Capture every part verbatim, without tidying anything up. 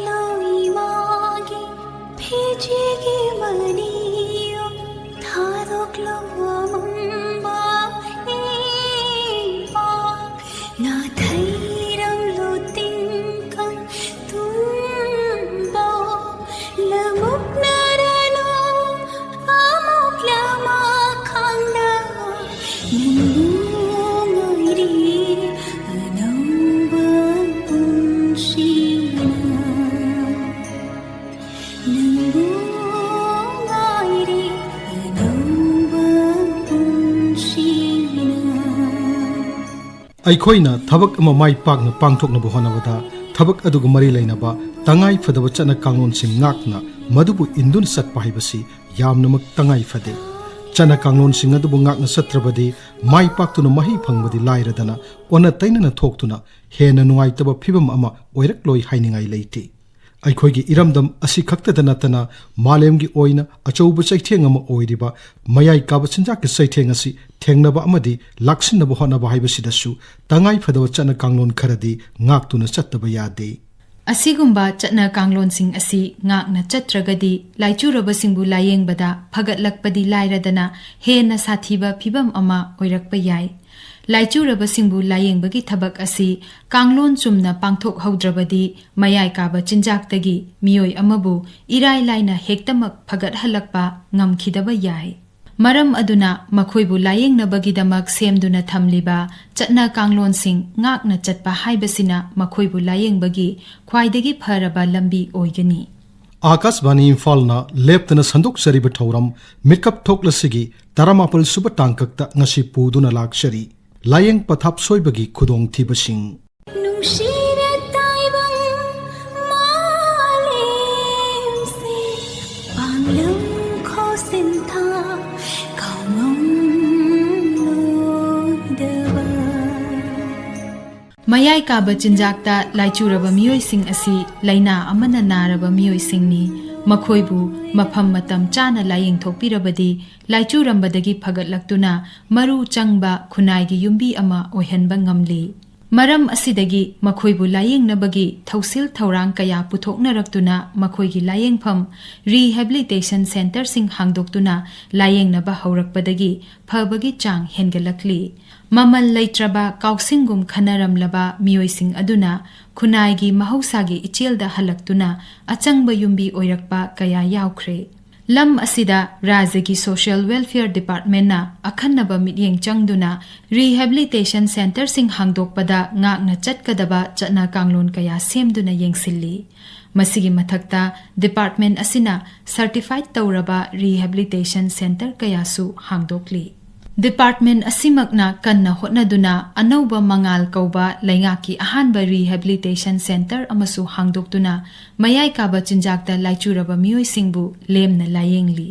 ꯂꯣꯏꯃꯥꯒꯤ ꯐꯤꯖꯤꯒꯤ ꯃꯅꯤꯌꯣ ꯊꯥꯗꯣꯛꯂꯣ ꯑꯃꯝꯕ ꯏꯄꯥꯛ ꯅꯥꯊꯩꯔꯝꯂꯣ ꯇꯤꯡꯀꯪ ꯇꯨꯝꯕ ꯂꯃꯨꯛꯅꯔꯅꯣ ꯑꯃꯨꯛ ꯂꯃꯥ ꯈꯪꯗ ꯅꯪꯕꯨ ꯉꯥꯏꯔꯤ ꯑꯅꯧꯕ ꯄꯨꯟꯁꯤꯅ ꯅꯪꯕꯨ ꯉꯥꯏꯔꯤ ꯑꯅꯧꯕ ꯄꯨꯟꯁꯤꯅ ꯑꯩꯈꯣꯏꯅ ꯊꯕꯛ ꯑꯃ ꯃꯥꯏ ꯄꯥꯛꯅ ꯄꯥꯡꯊꯣꯛꯅꯕ ꯍꯣꯠꯅꯕꯗ ꯊꯕꯛ ꯑꯗꯨꯒ ꯃꯔꯤ ꯂꯩꯅꯕ ꯇꯉꯥꯏ ꯐꯗꯕ ꯆꯠꯅ ꯀꯥꯡꯂꯣꯟꯁꯤꯡ ꯉꯥꯛꯅ ꯃꯗꯨꯕꯨ ꯏꯟꯗꯨꯅ ꯆꯠꯄ ꯍꯥꯏꯕꯁꯤ ꯌꯥꯝꯅꯃꯛ ꯇꯉꯥꯏ ꯐꯗꯦ꯫ ꯆꯠꯅ ꯀꯥꯡꯂꯣꯟꯁꯤꯡ ꯑꯗꯨꯕꯨ ꯉꯥꯛꯅ ꯆꯠꯇ꯭ꯔꯕꯗꯤ ꯃꯥꯏ ꯄꯥꯛꯇꯨꯅ ꯃꯍꯩ ꯐꯪꯕꯗꯤ ꯂꯥꯏꯔꯗꯅ ꯑꯣꯟꯅ ꯇꯩꯅꯅ ꯊꯣꯛꯇꯨꯅ ꯍꯦꯟꯅ ꯅꯨꯡꯉꯥꯏꯇꯕ ꯐꯤꯕꯝ ꯑꯃ ꯑꯣꯏꯔꯛꯂꯣꯏ ꯍꯥꯏꯅꯤꯡꯉꯥꯏ ꯂꯩꯇꯦ꯫ ꯑꯩꯈꯣꯏꯒꯤ ꯏꯔꯝꯗꯝ ꯑꯁꯤ ꯈꯛꯇꯗ ꯅꯠꯇꯅ ꯃꯥꯂꯦꯝꯒꯤ ꯑꯣꯏꯅ ꯑꯆꯧꯕ ꯆꯩꯊꯦꯡ ꯑꯃ ꯑꯣꯏꯔꯤꯕ ꯃꯌꯥꯏ ꯀꯥꯕ ꯆꯤꯟꯖꯥꯛꯀꯤ ꯆꯩꯊꯦꯡ ꯑꯁꯤ ꯊꯦꯡꯅꯕ ꯑꯃꯗꯤ ꯂꯥꯛꯁꯤꯟꯅꯕ ꯍꯣꯠꯅꯕ ꯍꯥꯏꯕꯁꯤꯗꯁꯨ ꯇꯉꯥꯏ ꯐꯗꯕ ꯆꯠꯅ ꯀꯥꯡꯂꯣꯟ ꯈꯔꯗꯤ ꯉꯥꯛꯇꯨꯅ ꯆꯠꯇꯕ ꯌꯥꯗꯦ꯫ ꯑꯁꯤꯒꯨꯝꯕ ꯆꯠꯅ ꯀꯥꯡꯂꯣꯟꯁꯤꯡ ꯑꯁꯤ ꯉꯥꯛꯅ ꯆꯠꯇ꯭ꯔꯒꯗꯤ ꯂꯥꯏꯆꯨꯔꯕꯁꯤꯡꯕꯨ ꯂꯥꯌꯦꯡꯕꯗ ꯐꯒꯠꯂꯛꯄꯗꯤ ꯂꯥꯏꯔꯗꯅ ꯍꯦꯟꯅ ꯁꯥꯊꯤꯕ ꯐꯤꯕꯝ ꯑꯃ ꯑꯣꯏꯔꯛꯄ ꯌꯥꯏ꯫ ꯂꯥꯏꯆꯨꯔꯕꯁꯤꯡꯕꯨ ꯂꯥꯌꯦꯡꯕꯒꯤ ꯊꯕꯛ ꯑꯁꯤ ꯀꯥꯡꯂꯣꯟ ꯆꯨꯝꯅ ꯄꯥꯡꯊꯣꯛꯍꯧꯗ꯭ꯔꯕꯗꯤ ꯃꯌꯥꯏ ꯀꯥꯕ ꯆꯤꯟꯖꯥꯛꯇꯒꯤ ꯃꯤꯑꯣꯏ ꯑꯃꯕꯨ ꯏꯔꯥꯏ ꯂꯥꯏꯅ ꯍꯦꯛꯇꯃꯛ ꯐꯒꯠꯍꯜꯂꯛꯄ ꯉꯝꯈꯤꯗꯕ ꯌꯥꯏ꯫ ꯃꯔꯝ ꯑꯗꯨꯅ ꯃꯈꯣꯏꯕꯨ ꯂꯥꯌꯦꯡꯅꯕꯒꯤꯗꯃꯛ ꯁꯦꯝꯗꯨꯅ ꯊꯝꯂꯤꯕ ꯆꯠꯅ ꯀꯥꯡꯂꯣꯟꯁꯤꯡ ꯉꯥꯛꯅ ꯆꯠꯄ ꯍꯥꯏꯕꯁꯤꯅ ꯃꯈꯣꯏꯕꯨ ꯂꯥꯌꯦꯡꯕꯒꯤ ꯈ꯭ꯋꯥꯏꯗꯒꯤ ꯐꯔꯕ ꯂꯝꯕꯤ ꯑꯣꯏꯒꯅꯤ꯫ ꯑꯥꯀꯥꯁꯕꯥꯅꯤ ꯏꯝꯐꯥꯜꯅ ꯂꯦꯞꯇꯅ ꯁꯟꯗꯣꯛꯆꯔꯤꯕ ꯊꯧꯔꯝ ꯃꯤꯠꯀꯞ ꯊꯣꯛꯂꯁꯤꯒꯤ ꯇꯔꯥꯃꯥꯄꯜ ꯁꯨꯕ ꯇꯥꯡꯀꯛꯇ ꯉꯁꯤ ꯄꯨꯗꯨꯅ ꯂꯥꯛꯆꯔꯤ꯫ ꯂꯥꯌꯦꯡ ꯄꯊꯥꯞ ꯁꯣꯏꯕꯒꯤ ꯈꯨꯗꯣꯡꯊꯤꯕꯁꯤꯡ꯫ ꯅꯨꯡꯁꯤꯔ ꯇꯥꯏꯕꯪ ꯃꯥꯂꯦꯝꯁꯦ ꯄꯥꯡꯂꯪ ꯈꯣꯁꯤꯟꯊꯥ ꯀꯥꯎꯉꯝꯂꯣꯏꯗꯕ꯫ ꯃꯌꯥꯏ ꯀꯥꯕ ꯆꯤꯟꯖꯥꯛꯇ ꯂꯥꯏꯆꯨꯔꯕ ꯃꯤꯑꯣꯏꯁꯤꯡ ꯑꯁꯤ ꯂꯥꯏꯅꯥ ꯑꯃꯅ ꯅꯥꯔꯕ ꯃꯤꯑꯣꯏꯁꯤꯡꯅꯤ꯫ ꯃꯈꯣꯏꯕꯨ ꯃꯐꯝ ꯃꯇꯝ ꯆꯥꯅ ꯂꯥꯌꯦꯡꯊꯣꯛꯄꯤꯔꯕꯗꯤ ꯂꯥꯏꯆꯨꯔꯝꯕꯗꯒꯤ ꯐꯒꯠꯂꯛꯇꯨꯅ ꯃꯔꯨ ꯆꯪꯕ ꯈꯨꯟꯅꯥꯏꯒꯤ ꯌꯨꯝꯕꯤ ꯑꯃ ꯑꯣꯏꯍꯟꯕ ꯉꯝꯂꯤ꯫ ꯃꯔꯝ ꯑꯁꯤꯗꯒꯤ ꯃꯈꯣꯏꯕꯨ ꯂꯥꯌꯦꯡꯅꯕꯒꯤ ꯊꯧꯁꯤꯜ ꯊꯧꯔꯥꯡ ꯀꯌꯥ ꯄꯨꯊꯣꯛꯅꯔꯛꯇꯨꯅ ꯃꯈꯣꯏꯒꯤ ꯂꯥꯌꯦꯡꯐꯝ, rehabilitation centreꯁꯤꯡ ꯍꯥꯡꯗꯣꯛꯇꯨꯅ ꯂꯥꯌꯦꯡꯅꯕ ꯍꯧꯔꯛꯄꯗꯒꯤ ꯐꯕꯒꯤ ꯆꯥꯡ ꯍꯦꯟꯒꯠꯂꯛꯂꯤ꯫ ꯃꯃꯜ ꯂꯩꯇ꯭ꯔꯕ ꯀꯥꯎꯁꯤꯡꯒꯨꯝ ꯈꯟꯅꯔꯝꯂꯕ ꯃꯤꯑꯣꯏꯁꯤꯡ ꯑꯗꯨꯅ ꯈꯨꯟꯅꯥꯏꯒꯤ ꯃꯍꯧꯁꯥꯒꯤ ꯏꯆꯦꯜꯗ ꯍꯜꯂꯛꯇꯨꯅ ꯑꯆꯪꯕ ꯌꯨꯝꯕꯤ ꯑꯣꯏꯔꯛꯄ ꯀꯌꯥ ꯌꯥꯎꯈ꯭ꯔꯦ꯫ ꯂꯝ ꯑꯁꯤꯗ ꯔꯥꯖ꯭ꯌꯒꯤ Social Welfare Departmentꯅ ꯑꯈꯟꯅꯕ ꯃꯤꯠꯌꯦꯡ ꯆꯪꯗꯨꯅ rehabilitation centreꯁꯤꯡ ꯍꯥꯡꯗꯣꯛꯄꯗ ꯉꯥꯛꯅ ꯆꯠꯀꯗꯕ ꯆꯠꯅ ꯀꯥꯡꯂꯣꯟ ꯀꯌꯥ ꯁꯦꯝꯗꯨꯅ ꯌꯦꯡꯁꯤꯜꯂꯤ꯫ ꯃꯁꯤꯒꯤ ꯃꯊꯛꯇ department ꯑꯁꯤꯅ certified ꯇꯧꯔꯕ rehabilitation centre ꯀꯌꯥꯁꯨ ꯍꯥꯡꯗꯣꯛꯂꯤ꯫ Department ꯑꯁꯤꯃꯛꯅ ꯀꯟꯅ ꯍꯣꯠꯅꯗꯨꯅ ꯑꯅꯧꯕ ꯃꯉꯥꯜ ꯀꯧꯕ ꯂꯩꯉꯥꯛꯀꯤ ꯑꯍꯥꯟꯕ rehabilitation centre ꯑꯃꯁꯨ ꯍꯥꯡꯗꯣꯛꯇꯨꯅ ꯃꯌꯥꯏ ꯀꯥꯕ ꯆꯤꯟꯖꯥꯛꯇ ꯂꯥꯏꯆꯨꯔꯕ ꯃꯤꯑꯣꯏꯁꯤꯡꯕꯨ ꯂꯦꯝꯅ ꯂꯥꯌꯦꯡꯂꯤ꯫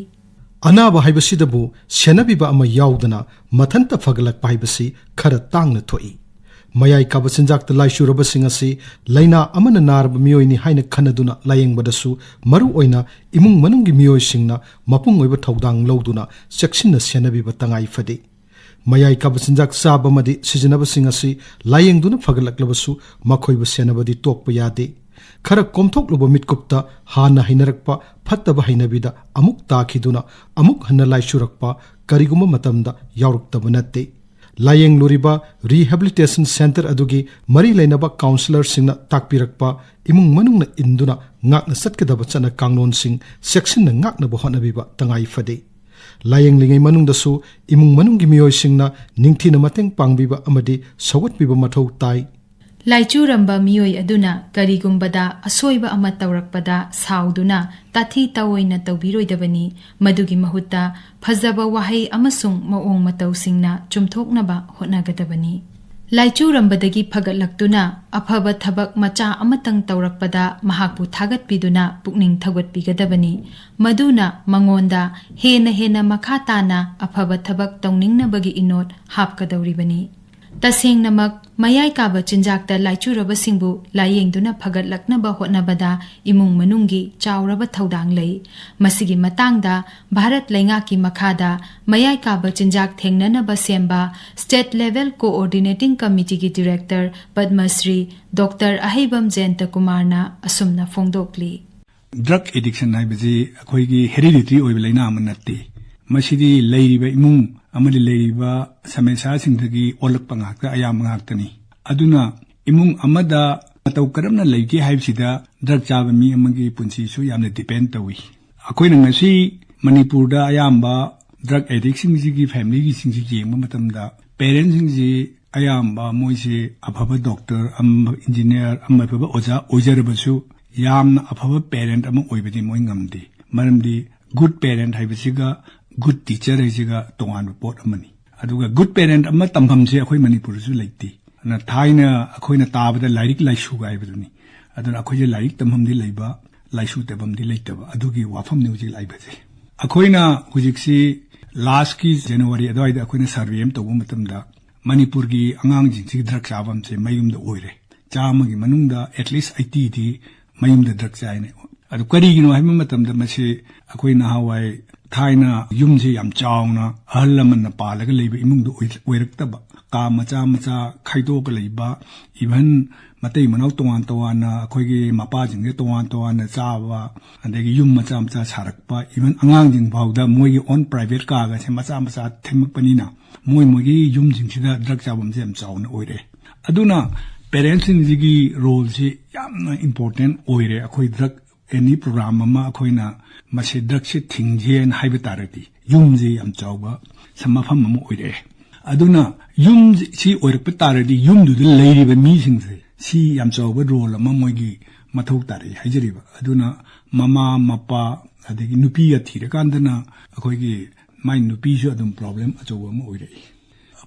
ꯑꯅꯥꯕ ꯍꯥꯏꯕꯁꯤꯗꯕꯨ ꯁꯦꯟꯅꯕꯤꯕ ꯑꯃ ꯌꯥꯎꯗꯅ ꯃꯊꯟꯇ ꯐꯒꯠꯂꯛꯄ ꯍꯥꯏꯕꯁꯤ ꯈꯔ ꯇꯥꯡꯅ ꯊꯣꯛꯏ꯫ ꯃꯌꯥꯏ ꯀꯥꯕ ꯆꯤꯟꯖꯥꯛꯇ ꯂꯥꯏꯆꯨꯔꯕꯁꯤꯡ ꯑꯁꯤ ꯂꯥꯏꯅꯥ ꯑꯃꯅ ꯅꯥꯔꯕ ꯃꯤꯑꯣꯏꯅꯤ ꯍꯥꯏꯅ ꯈꯟꯅꯗꯨꯅ ꯂꯥꯌꯦꯡꯕꯗꯁꯨ ꯃꯔꯨ ꯑꯣꯏꯅ ꯏꯃꯨꯡ ꯃꯅꯨꯡꯒꯤ ꯃꯤꯑꯣꯏꯁꯤꯡꯅ ꯃꯄꯨꯡ ꯑꯣꯏꯕ ꯊꯧꯗꯥꯡ ꯂꯧꯗꯨꯅ ꯆꯦꯛꯁꯤꯟꯅ ꯁꯦꯟꯅꯕꯤꯕ ꯇꯉꯥꯏ ꯐꯗꯦ꯫ ꯃꯌꯥꯏ ꯀꯥꯕ ꯆꯤꯟꯖꯥꯛ ꯆꯥꯕ ꯑꯃꯗꯤ ꯁꯤꯖꯤꯟꯅꯕꯁꯤꯡ ꯑꯁꯤ ꯂꯥꯌꯦꯡꯗꯨꯅ ꯐꯒꯠꯂꯛꯂꯕꯁꯨ ꯃꯈꯣꯏꯕꯨ ꯁꯦꯟꯅꯕꯗꯤ ꯇꯣꯛꯄ ꯌꯥꯗꯦ꯫ ꯈꯔ ꯀꯣꯝꯊꯣꯛꯂꯨꯕ ꯃꯤꯠꯀꯨꯞꯇ ꯍꯥꯟꯅ ꯍꯩꯅꯔꯛꯄ ꯐꯠꯇꯕ ꯍꯩꯅꯕꯤꯗ ꯑꯃꯨꯛ ꯇꯥꯈꯤꯗꯨꯅ ꯑꯃꯨꯛ ꯍꯟꯅ ꯂꯥꯏꯆꯨꯔꯛꯄ ꯀꯔꯤꯒꯨꯝꯕ ꯃꯇꯝꯗ ꯌꯥꯎꯔꯛꯇꯕ ꯅꯠꯇꯦ꯫ ꯂꯥꯌꯦꯡꯂꯨꯔꯤꯕ rehabilitation centre ꯑꯗꯨꯒꯤ ꯃꯔꯤ ꯂꯩꯅꯕ counsellorꯁꯤꯡꯅ ꯇꯥꯛꯄꯤꯔꯛꯄ ꯏꯃꯨꯡ ꯃꯅꯨꯡꯅ ꯏꯟꯗꯨꯅ ꯉꯥꯛꯅ ꯆꯠꯀꯗꯕ ꯆꯠꯅ ꯀꯥꯡꯂꯣꯟꯁꯤꯡ ꯆꯦꯛꯁꯤꯟꯅ ꯉꯥꯛꯅꯕ ꯍꯣꯠꯅꯕꯤꯕ ꯇꯉꯥꯏ ꯐꯗꯦ꯫ ꯂꯥꯌꯦꯡꯂꯤꯉꯩ ꯃꯅꯨꯡꯗꯁꯨ ꯏꯃꯨꯡ ꯃꯅꯨꯡꯒꯤ ꯃꯤꯑꯣꯏꯁꯤꯡꯅ ꯅꯤꯡꯊꯤꯅ ꯃꯇꯦꯡ ꯄꯥꯡꯕꯤꯕ ꯑꯃꯗꯤ ꯁꯧꯒꯠꯄꯤꯕ ꯃꯊꯧ ꯇꯥꯏ꯫ ꯂꯥꯏꯆꯨꯔꯝꯕ ꯃꯤꯑꯣꯏ ꯑꯗꯨꯅ ꯀꯔꯤꯒꯨꯝꯕꯗ ꯑꯁꯣꯏꯕ ꯑꯃ ꯇꯧꯔꯛꯄꯗ ꯁꯥꯎꯗꯨꯅ ꯇꯥꯊꯤ ꯇꯥꯑꯣꯏꯅ ꯇꯧꯕꯤꯔꯣꯏꯗꯕꯅꯤ꯫ ꯃꯗꯨꯒꯤ ꯃꯍꯨꯠꯇ ꯐꯖꯕ ꯋꯥꯍꯩ ꯑꯃꯁꯨꯡ ꯃꯑꯣꯡ ꯃꯇꯧꯁꯤꯡꯅ ꯆꯨꯝꯊꯣꯛꯅꯕ ꯍꯣꯠꯅꯒꯗꯕꯅꯤ꯫ ꯂꯥꯏꯆꯨꯔꯝꯕꯗꯒꯤ ꯐꯒꯠꯂꯛꯇꯨꯅ ꯑꯐꯕ ꯊꯕꯛ ꯃꯆꯥ ꯑꯃꯇꯪ ꯇꯧꯔꯛꯄꯗ ꯃꯍꯥꯛꯄꯨ ꯊꯥꯒꯠꯄꯤꯗꯨꯅ ꯄꯨꯛꯅꯤꯡ ꯊꯧꯒꯠꯄꯤꯒꯗꯕꯅꯤ꯫ ꯃꯗꯨꯅ ꯃꯉꯣꯟꯗ ꯍꯦꯟꯅ ꯍꯦꯟꯅ ꯃꯈꯥ ꯇꯥꯅ ꯑꯐꯕ ꯊꯕꯛ ꯇꯧꯅꯤꯡꯅꯕꯒꯤ ꯏꯅꯣꯠ ꯍꯥꯞꯀꯗꯧꯔꯤꯕꯅꯤ꯫ ꯇꯁꯦꯡꯅꯃꯛ ꯃꯌꯥꯏ ꯀꯥꯕ ꯆꯤꯟꯖꯥꯛꯇ ꯂꯥꯏꯆꯨꯔꯕꯁꯤꯡꯕꯨ ꯂꯥꯌꯦꯡꯗꯨꯅ ꯐꯒꯠꯂꯛꯅꯕ ꯍꯣꯠꯅꯕꯗ ꯏꯃꯨꯡ ꯃꯅꯨꯡꯒꯤ ꯆꯥꯎꯔꯕ ꯊꯧꯗꯥꯡ ꯂꯩ꯫ ꯃꯁꯤꯒꯤ ꯃꯇꯥꯡꯗ ꯚꯥꯔꯠ ꯂꯩꯉꯥꯛꯀꯤ ꯃꯈꯥꯗ ꯃꯌꯥꯏ ꯀꯥꯕ ꯆꯤꯟꯖꯥꯛ ꯊꯦꯡꯅꯅꯕ ꯁꯦꯝꯕ State Level Coordinating Committeeꯒꯤ Director ꯄꯗꯃ ꯁ꯭ꯔꯤ ꯗꯣꯛꯇꯔ ꯑꯍꯩꯕꯝ ꯖꯌꯟꯇ ꯀꯨꯃꯥꯔꯅ ꯑꯁꯨꯝꯅ ꯐꯣꯡꯗꯣꯛꯂꯤ꯫ Drug addiction ꯍꯥꯏꯕꯁꯤ ꯑꯩꯈꯣꯏꯒꯤ hereditary ꯑꯣꯏꯕ ꯂꯥꯏꯅꯥ ꯑꯃ ꯅꯠꯇꯦ꯫ ꯃꯁꯤꯗꯤ ꯂꯩꯔꯤꯕ ꯏꯃꯨꯡ ꯑꯃꯗꯤ ꯂꯩꯔꯤꯕ ꯁꯃꯁ꯭ꯌꯥꯁꯤꯡꯗꯒꯤ ꯑꯣꯜꯂꯛꯄ ꯉꯥꯛꯇ, ꯑꯌꯥꯝꯕ ꯉꯥꯛꯇꯅꯤ꯫ ꯑꯗꯨꯅ ꯏꯃꯨꯡ ꯑꯃꯗ ꯃꯇꯧ ꯀꯔꯝꯅ ꯂꯩꯒꯦ ꯍꯥꯏꯕꯁꯤꯗ drug ꯆꯥꯕ ꯃꯤ ꯑꯃꯒꯤ ꯄꯨꯟꯁꯤꯁꯨ ꯌꯥꯝꯅ depend ꯇꯧꯏ꯫ ꯑꯩꯈꯣꯏꯅ ꯉꯁꯤ ꯃꯅꯤꯄꯨꯔꯗ ꯑꯌꯥꯝꯕ drug addictꯁꯤꯡꯁꯤꯒꯤ familyꯒꯤꯁꯤꯡꯁꯤ ꯌꯦꯡꯕ ꯃꯇꯝꯗ, parentsꯁꯤꯡꯁꯤ ꯑꯌꯥꯝꯕ ꯃꯣꯏꯁꯦ ꯑꯐꯕ doctor, ꯑꯃ engineer, ꯑꯃ ꯑꯐꯕ ꯑꯣꯖꯥ ꯑꯣꯏꯖꯔꯕꯁꯨ, ꯌꯥꯝꯅ ꯑꯐꯕ parent ꯑꯃ ꯑꯣꯏꯕꯗꯤ ꯃꯣꯏ ꯉꯝꯗꯦ꯫ ꯃꯔꯝꯗꯤ good parent ꯍꯥꯏꯕꯁꯤꯒ good teacher ꯍꯥꯏꯁꯤꯒ ꯇꯣꯉꯥꯟꯕ ꯄꯣꯠ ꯑꯃꯅꯤ꯫ ꯑꯗꯨꯒ good parent ꯑꯃ ꯇꯝꯐꯝꯁꯦ ꯑꯩꯈꯣꯏ ꯃꯅꯤꯄꯨꯔꯗꯁꯨ ꯂꯩꯇꯦ꯫ ꯑꯗꯨꯅ ꯊꯥꯏꯅ ꯑꯩꯈꯣꯏꯅ ꯇꯥꯕꯗ ꯂꯥꯏꯔꯤꯛ ꯂꯥꯏꯁꯨꯒ ꯍꯥꯏꯕꯗꯨꯅꯤ꯫ ꯑꯗꯨꯅ ꯑꯩꯈꯣꯏꯁꯦ ꯂꯥꯏꯔꯤꯛ ꯇꯝꯐꯝꯗꯤ ꯂꯩꯕ, ꯂꯥꯏꯁꯨ ꯇꯝꯐꯝꯗꯤ ꯂꯩꯇꯕ, ꯑꯗꯨꯒꯤ ꯋꯥꯐꯝꯅꯤ ꯍꯧꯖꯤꯛ ꯂꯥꯛꯏꯕꯁꯦ꯫ ꯑꯩꯈꯣꯏꯅ ꯍꯧꯖꯤꯛꯁꯤ lastꯀꯤ January ꯑꯗꯨꯋꯥꯏꯗ ꯑꯩꯈꯣꯏꯅ survey ꯑꯃ ꯇꯧꯕ ꯃꯇꯝꯗ, ꯃꯅꯤꯄꯨꯔꯒꯤ ꯑꯉꯥꯡꯁꯤꯡꯁꯤ drug ꯆꯥꯐꯝꯁꯦ ꯃꯌꯨꯝꯗ ꯑꯣꯏꯔꯦ꯫ ꯆꯥꯝꯃꯒꯤ ꯃꯅꯨꯡꯗ at least eightyꯗꯤ ꯃꯌꯨꯝꯗ drug ꯆꯥꯏꯅꯦ꯫ ꯑꯗꯨ ꯀꯔꯤꯒꯤꯅꯣ ꯍꯥꯏꯕ ꯃꯇꯝꯗ, ꯃꯁꯤ ꯑꯩꯈꯣꯏ ꯅꯍꯥꯟꯋꯥꯏ ꯊꯥꯏꯅ ꯌꯨꯝꯁꯦ ꯌꯥꯝ ꯆꯥꯎꯅ ꯑꯍꯜ ꯂꯃꯟꯅ ꯄꯥꯜꯂꯒ ꯂꯩꯕ ꯏꯃꯨꯡꯗ ꯑꯣꯏ-, ꯑꯣꯏꯔꯛꯇꯕ, ꯀꯥ ꯃꯆꯥ ꯃꯆꯥ ꯈꯥꯏꯗꯣꯛꯑꯒ ꯂꯩꯕ, even ꯃꯇꯩ ꯃꯅꯥꯎ ꯇꯣꯉꯥꯟ ꯇꯣꯉꯥꯟꯅ, ꯑꯩꯈꯣꯏꯒꯤ ꯃꯄꯥꯁꯤꯡꯁꯦ ꯇꯣꯉꯥꯟ ꯇꯣꯉꯥꯟꯅ ꯆꯥꯕ, ꯑꯗꯒꯤ ꯌꯨꯝ ꯃꯆꯥ ꯃꯆꯥ ꯁꯥꯔꯛꯄ, even ꯑꯉꯥꯡꯁꯤꯡ ꯐꯥꯎꯗ ꯃꯣꯏꯒꯤ own private ꯀꯥꯒꯁꯦ ꯃꯆꯥ ꯃꯆꯥ ꯊꯦꯝꯃꯛꯄꯅꯤꯅ, ꯃꯣꯏ ꯃꯣꯏꯒꯤ ꯌꯨꯝꯁꯤꯡꯁꯤꯗ drug ꯆꯥꯐꯝꯁꯦ ꯌꯥꯝ ꯆꯥꯎꯅ ꯑꯣꯏꯔꯦ꯫ ꯑꯗꯨꯅ parentsꯁꯤꯡꯁꯤꯒꯤ roleꯁꯤ ꯌꯥꯝꯅ important ꯑꯣꯏꯔꯦ꯫ ꯑꯩꯈꯣꯏ drug, any program ꯑꯃ ꯑꯩꯈꯣꯏꯅ ꯃꯁꯤ drugꯁꯦ ꯊꯤꯡꯁꯦꯅ ꯍꯥꯏꯕ ꯇꯥꯔꯗꯤ, ꯌꯨꯝꯁꯦ ꯌꯥꯝ ꯆꯥꯎꯕ ꯁ-, ꯃꯐꯝ ꯑꯃ ꯑꯣꯏꯔꯛꯑꯦ꯫ ꯑꯗꯨꯅ ꯌꯨꯝꯁꯤ ꯑꯣꯏꯔꯛꯄ ꯇꯥꯔꯗꯤ, ꯌꯨꯝꯗꯨꯗ ꯂꯩꯔꯤꯕ ꯃꯤꯁꯤꯡꯁꯦ ꯁꯤ ꯌꯥꯝ ꯆꯥꯎꯕ role ꯑꯃ ꯃꯣꯏꯒꯤ ꯃꯊꯧ ꯇꯥꯔꯛꯏ ꯍꯥꯏꯖꯔꯤꯕ꯫ ꯑꯗꯨꯅ ꯃꯃꯥ, ꯃꯄꯥ, ꯑꯗꯒꯤ ꯅꯨꯄꯤꯒ ꯊꯤꯔꯀꯥꯟꯗꯅ ꯑꯩꯈꯣꯏꯒꯤ ꯃꯥꯏ ꯅꯨꯄꯤꯁꯨ ꯑꯗꯨꯝ problem ꯑꯆꯧꯕ ꯑꯃ ꯑꯣꯏꯔꯛꯏ꯫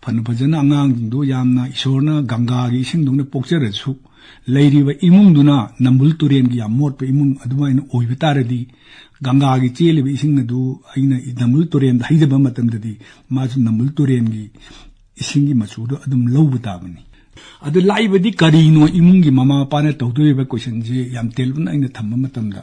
ꯐꯅ ꯐꯖꯅ ꯑꯉꯥꯡꯁꯤꯡꯗꯣ ꯌꯥꯝꯅ ꯏꯁꯣꯔꯅ ꯒꯪꯒꯥꯒꯤ ꯏꯁꯤꯡꯗꯧꯅ ꯄꯣꯛꯆꯔꯁꯨ, ꯂꯩꯔꯤꯕ ꯏꯃꯨꯡꯗꯨꯅ ꯅꯝꯕꯨꯜ ꯇꯨꯔꯦꯜꯒꯤ ꯌꯥꯝ ꯃꯣꯠꯄ ꯏꯃꯨꯡ ꯑꯗꯨꯃꯥꯏꯅ ꯑꯣꯏꯕ ꯇꯥꯔꯗꯤ, ꯒꯪꯒꯥꯒꯤ ꯆꯦꯜꯂꯤꯕ ꯏꯁꯤꯡ ꯑꯗꯨ ꯑꯩꯅ ꯅꯝꯕꯨꯜ ꯇꯨꯔꯦꯜꯗ ꯍꯩꯖꯕ ꯃꯇꯝꯗꯗꯤ, ꯃꯥꯁꯨ ꯅꯝꯕꯨꯜ ꯇꯨꯔꯦꯜꯒꯤ ꯏꯁꯤꯡꯒꯤ ꯃꯆꯨꯗꯣ ꯑꯗꯨꯝ ꯂꯧꯕ ꯇꯥꯕꯅꯤ꯫ ꯑꯗꯨ ꯂꯥꯛꯏꯕꯗꯤ ꯀꯔꯤꯅꯣ ꯏꯃꯨꯡꯒꯤ ꯃꯃꯥ ꯃꯄꯥꯅ ꯇꯧꯗꯣꯔꯤꯕ ꯀꯣꯏꯁꯟꯁꯤ ꯌꯥꯝ ꯇꯦꯜꯂꯞꯅ ꯑꯩꯅ ꯊꯝꯕ ꯃꯇꯝꯗ,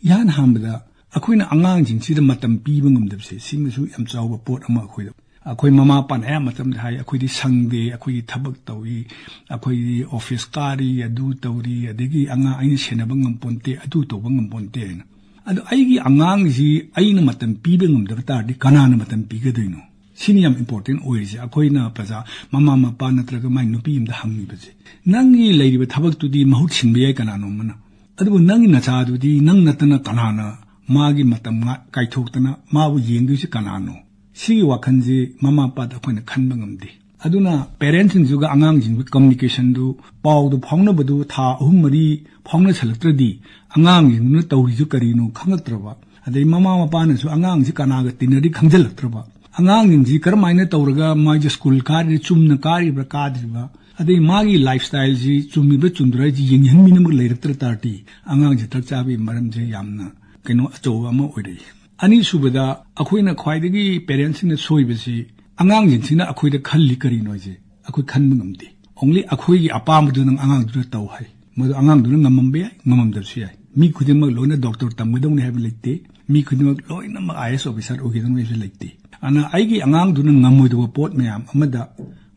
ꯏꯍꯥꯟ ꯍꯥꯟꯕꯗ ꯑꯩꯈꯣꯏꯅ ꯑꯉꯥꯡꯁꯤꯡꯁꯤꯗ ꯃꯇꯝ ꯄꯤꯕ ꯉꯝꯗꯕꯁꯦ, ꯁꯤꯃꯁꯨ ꯌꯥꯝ ꯆꯥꯎꯕ ꯄꯣꯠ ꯑꯃ ꯑꯩꯈꯣꯏꯗ꯫ ꯑꯩꯈꯣꯏ ꯃꯃꯥ ꯃꯄꯥꯅ ꯑꯌꯥꯝꯕ ꯃꯇꯝꯗ ꯍꯥꯏ, "ꯑꯩꯈꯣꯏꯗꯤ ꯁꯪꯗꯦ, ꯑꯩꯈꯣꯏꯗꯤ ꯊꯕꯛ ꯇꯧꯏ, ꯑꯩꯈꯣꯏꯗꯤ ꯑꯣꯐꯤꯁ ꯀꯥꯔꯤ, ꯑꯗꯨ ꯇꯧꯔꯤ, ꯑꯗꯒꯤ ꯑꯉꯥꯡ ꯑꯩꯅ ꯁꯦꯟꯅꯕ ꯉꯝꯄꯣꯟꯇꯦ, ꯑꯗꯨ ꯇꯧꯕ ꯉꯝꯄꯣꯟꯇꯦ" ꯍꯥꯏꯅ꯫ ꯑꯗꯣ ꯑꯩꯒꯤ ꯑꯉꯥꯡꯁꯤ ꯑꯩꯅ ꯃꯇꯝ ꯄꯤꯕ ꯉꯝꯗꯕ ꯇꯥꯔꯗꯤ ꯀꯅꯥꯅ ꯃꯇꯝ ꯄꯤꯒꯗꯣꯏꯅꯣ? ꯁꯤꯅꯤ ꯌꯥꯝ ꯏꯝꯄꯣꯔꯇꯦꯟ ꯑꯣꯏꯔꯤꯁꯦ꯫ ꯑꯩꯈꯣꯏꯅ ꯄ꯭ꯔꯖꯥ, ꯃꯃꯥ ꯃꯄꯥ ꯅꯠꯇ꯭ꯔꯒ ꯃꯥꯏ ꯅꯨꯄꯤ ꯑꯃꯗ ꯍꯪꯉꯤꯕꯁꯦ, "ꯅꯪꯒꯤ ꯂꯩꯔꯤꯕ ꯊꯕꯛꯇꯨꯗꯤ ꯃꯍꯨꯠ ꯁꯤꯟꯕ ꯌꯥꯏ ꯀꯅꯥꯅꯣ ꯑꯃꯅ, ꯑꯗꯨꯕꯨ ꯅꯪꯒꯤ ꯅꯆꯥꯗꯨꯗꯤ ꯅꯪ ꯅꯠꯇꯅ ꯀꯅꯥꯅ ꯃꯥꯒꯤ ꯃꯇꯝ ꯉꯥ-, ꯀꯥꯏꯊꯣꯛꯇꯅ ꯃꯥꯕꯨ ꯌꯦꯡꯗꯣꯏꯁꯦ ꯀꯅꯥꯅꯣ?" ꯁꯤꯒꯤ ꯋꯥꯈꯜꯁꯦ ꯃꯃꯥ ꯃꯄꯥꯗ ꯑꯩꯈꯣꯏꯅ ꯈꯟꯕ ꯉꯝꯗꯦ꯫ ꯑꯗꯨꯅ ꯄꯦꯔꯦꯟꯁꯁꯤꯡꯁꯤꯒ ꯑꯉꯥꯡꯁꯤꯡꯁꯤꯒ ꯀꯝꯃꯨꯅꯤꯀꯦꯁꯟꯗꯨ, ꯄꯥꯎꯗꯨ ꯐꯥꯎꯅꯕꯗꯨ ꯊꯥ ꯑꯍꯨꯝ ꯃꯔꯤ ꯐꯥꯎꯅꯁꯜꯂꯛꯇ꯭ꯔꯗꯤ ꯑꯉꯥꯡꯁꯤꯡꯗꯨꯅ ꯇꯧꯔꯤꯁꯤ ꯀꯔꯤꯅꯣ ꯈꯪꯉꯛꯇ꯭ꯔꯕ, ꯑꯗꯩ ꯃꯃꯥ ꯃꯄꯥꯅꯁꯨ ꯑꯉꯥꯡꯁꯤ ꯀꯅꯥꯒ ꯇꯤꯟꯅꯔꯤ ꯈꯪꯖꯤꯜꯂꯛꯇ꯭ꯔꯕ, ꯑꯉꯥꯡꯁꯤꯡꯁꯤ ꯀꯔꯝꯍꯥꯏꯅ ꯇꯧꯔꯒ ꯃꯥꯏꯁꯦ ꯁ꯭ꯀꯨꯜ ꯀꯥꯔꯤꯔ, ꯆꯨꯝꯅ ꯀꯥꯔꯤꯕ꯭ꯔꯥ ꯀꯥꯗ꯭ꯔꯤꯕ꯭ꯔꯥ, ꯑꯗꯩ ꯃꯥꯒꯤ ꯂꯥꯏꯐ ꯁ꯭ꯇꯥꯏꯜꯁꯤ ꯆꯨꯝꯃꯤꯕ꯭ꯔꯥ ꯆꯨꯝꯗ꯭ꯔꯥ ꯍꯥꯏꯁꯤ ꯌꯦꯡꯁꯤꯟꯕꯤꯅꯕ ꯂꯩꯔꯛꯇ꯭ꯔ ꯇꯥꯔꯗꯤ ꯑꯉꯥꯡꯁꯤ ꯗ꯭ꯔꯒ ꯆꯥꯕꯒꯤ ꯃꯔꯝꯁꯦ ꯌꯥꯝꯅ ꯀꯩꯅꯣ ꯑꯆꯧꯕ ꯑꯃ ꯑꯣꯏꯔꯛꯏ꯫ ꯑꯅꯤꯁꯨꯕꯗ, ꯑꯩꯈꯣꯏꯅ ꯈ꯭ꯋꯥꯏꯗꯒꯤ ꯄꯦꯔꯦꯟꯁꯁꯤꯡꯅ ꯁꯣꯏꯕꯁꯤ, ꯑꯉꯥꯡꯁꯤꯡꯁꯤꯅ ꯑꯩꯈꯣꯏꯗ ꯈꯜꯂꯤ ꯀꯔꯤꯅꯣ ꯍꯥꯏꯁꯦ ꯑꯩꯈꯣꯏ ꯈꯟꯕ ꯉꯝꯗꯦ꯫ ꯑꯣꯡꯂꯤ ꯑꯩꯈꯣꯏꯒꯤ ꯑꯄꯥꯝꯕꯗꯨ ꯅꯪ ꯑꯉꯥꯡꯗꯨꯗ ꯇꯧ ꯍꯥꯏ꯫ ꯃꯗꯨ ꯑꯉꯥꯡꯗꯨꯅ ꯉꯝꯃꯝꯕ ꯌꯥꯏ, ꯉꯝꯃꯝꯗꯕꯁꯨ ꯌꯥꯏ꯫ ꯃꯤ ꯈꯨꯗꯤꯡꯃꯛ ꯂꯣꯏꯅ ꯗꯣꯛꯇꯔ ꯇꯝꯒꯗꯧꯅꯤ ꯍꯥꯏꯕ ꯂꯩꯇꯦ꯫ ꯃꯤ ꯈꯨꯗꯤꯡꯃꯛ ꯂꯣꯏꯅꯃꯛ ꯑꯥꯏ ꯑꯦꯁ ꯑꯣꯐꯤꯁꯥꯔ ꯑꯣꯏꯒꯗꯧꯅꯤ ꯍꯥꯏꯕꯁꯨ ꯂꯩꯇꯦ꯫ ꯑꯗꯨꯅ ꯑꯩꯒꯤ ꯑꯉꯥꯡꯗꯨꯅ ꯉꯝꯃꯣꯏꯗꯕ ꯄꯣꯠ ꯃꯌꯥꯝ ꯑꯃꯗ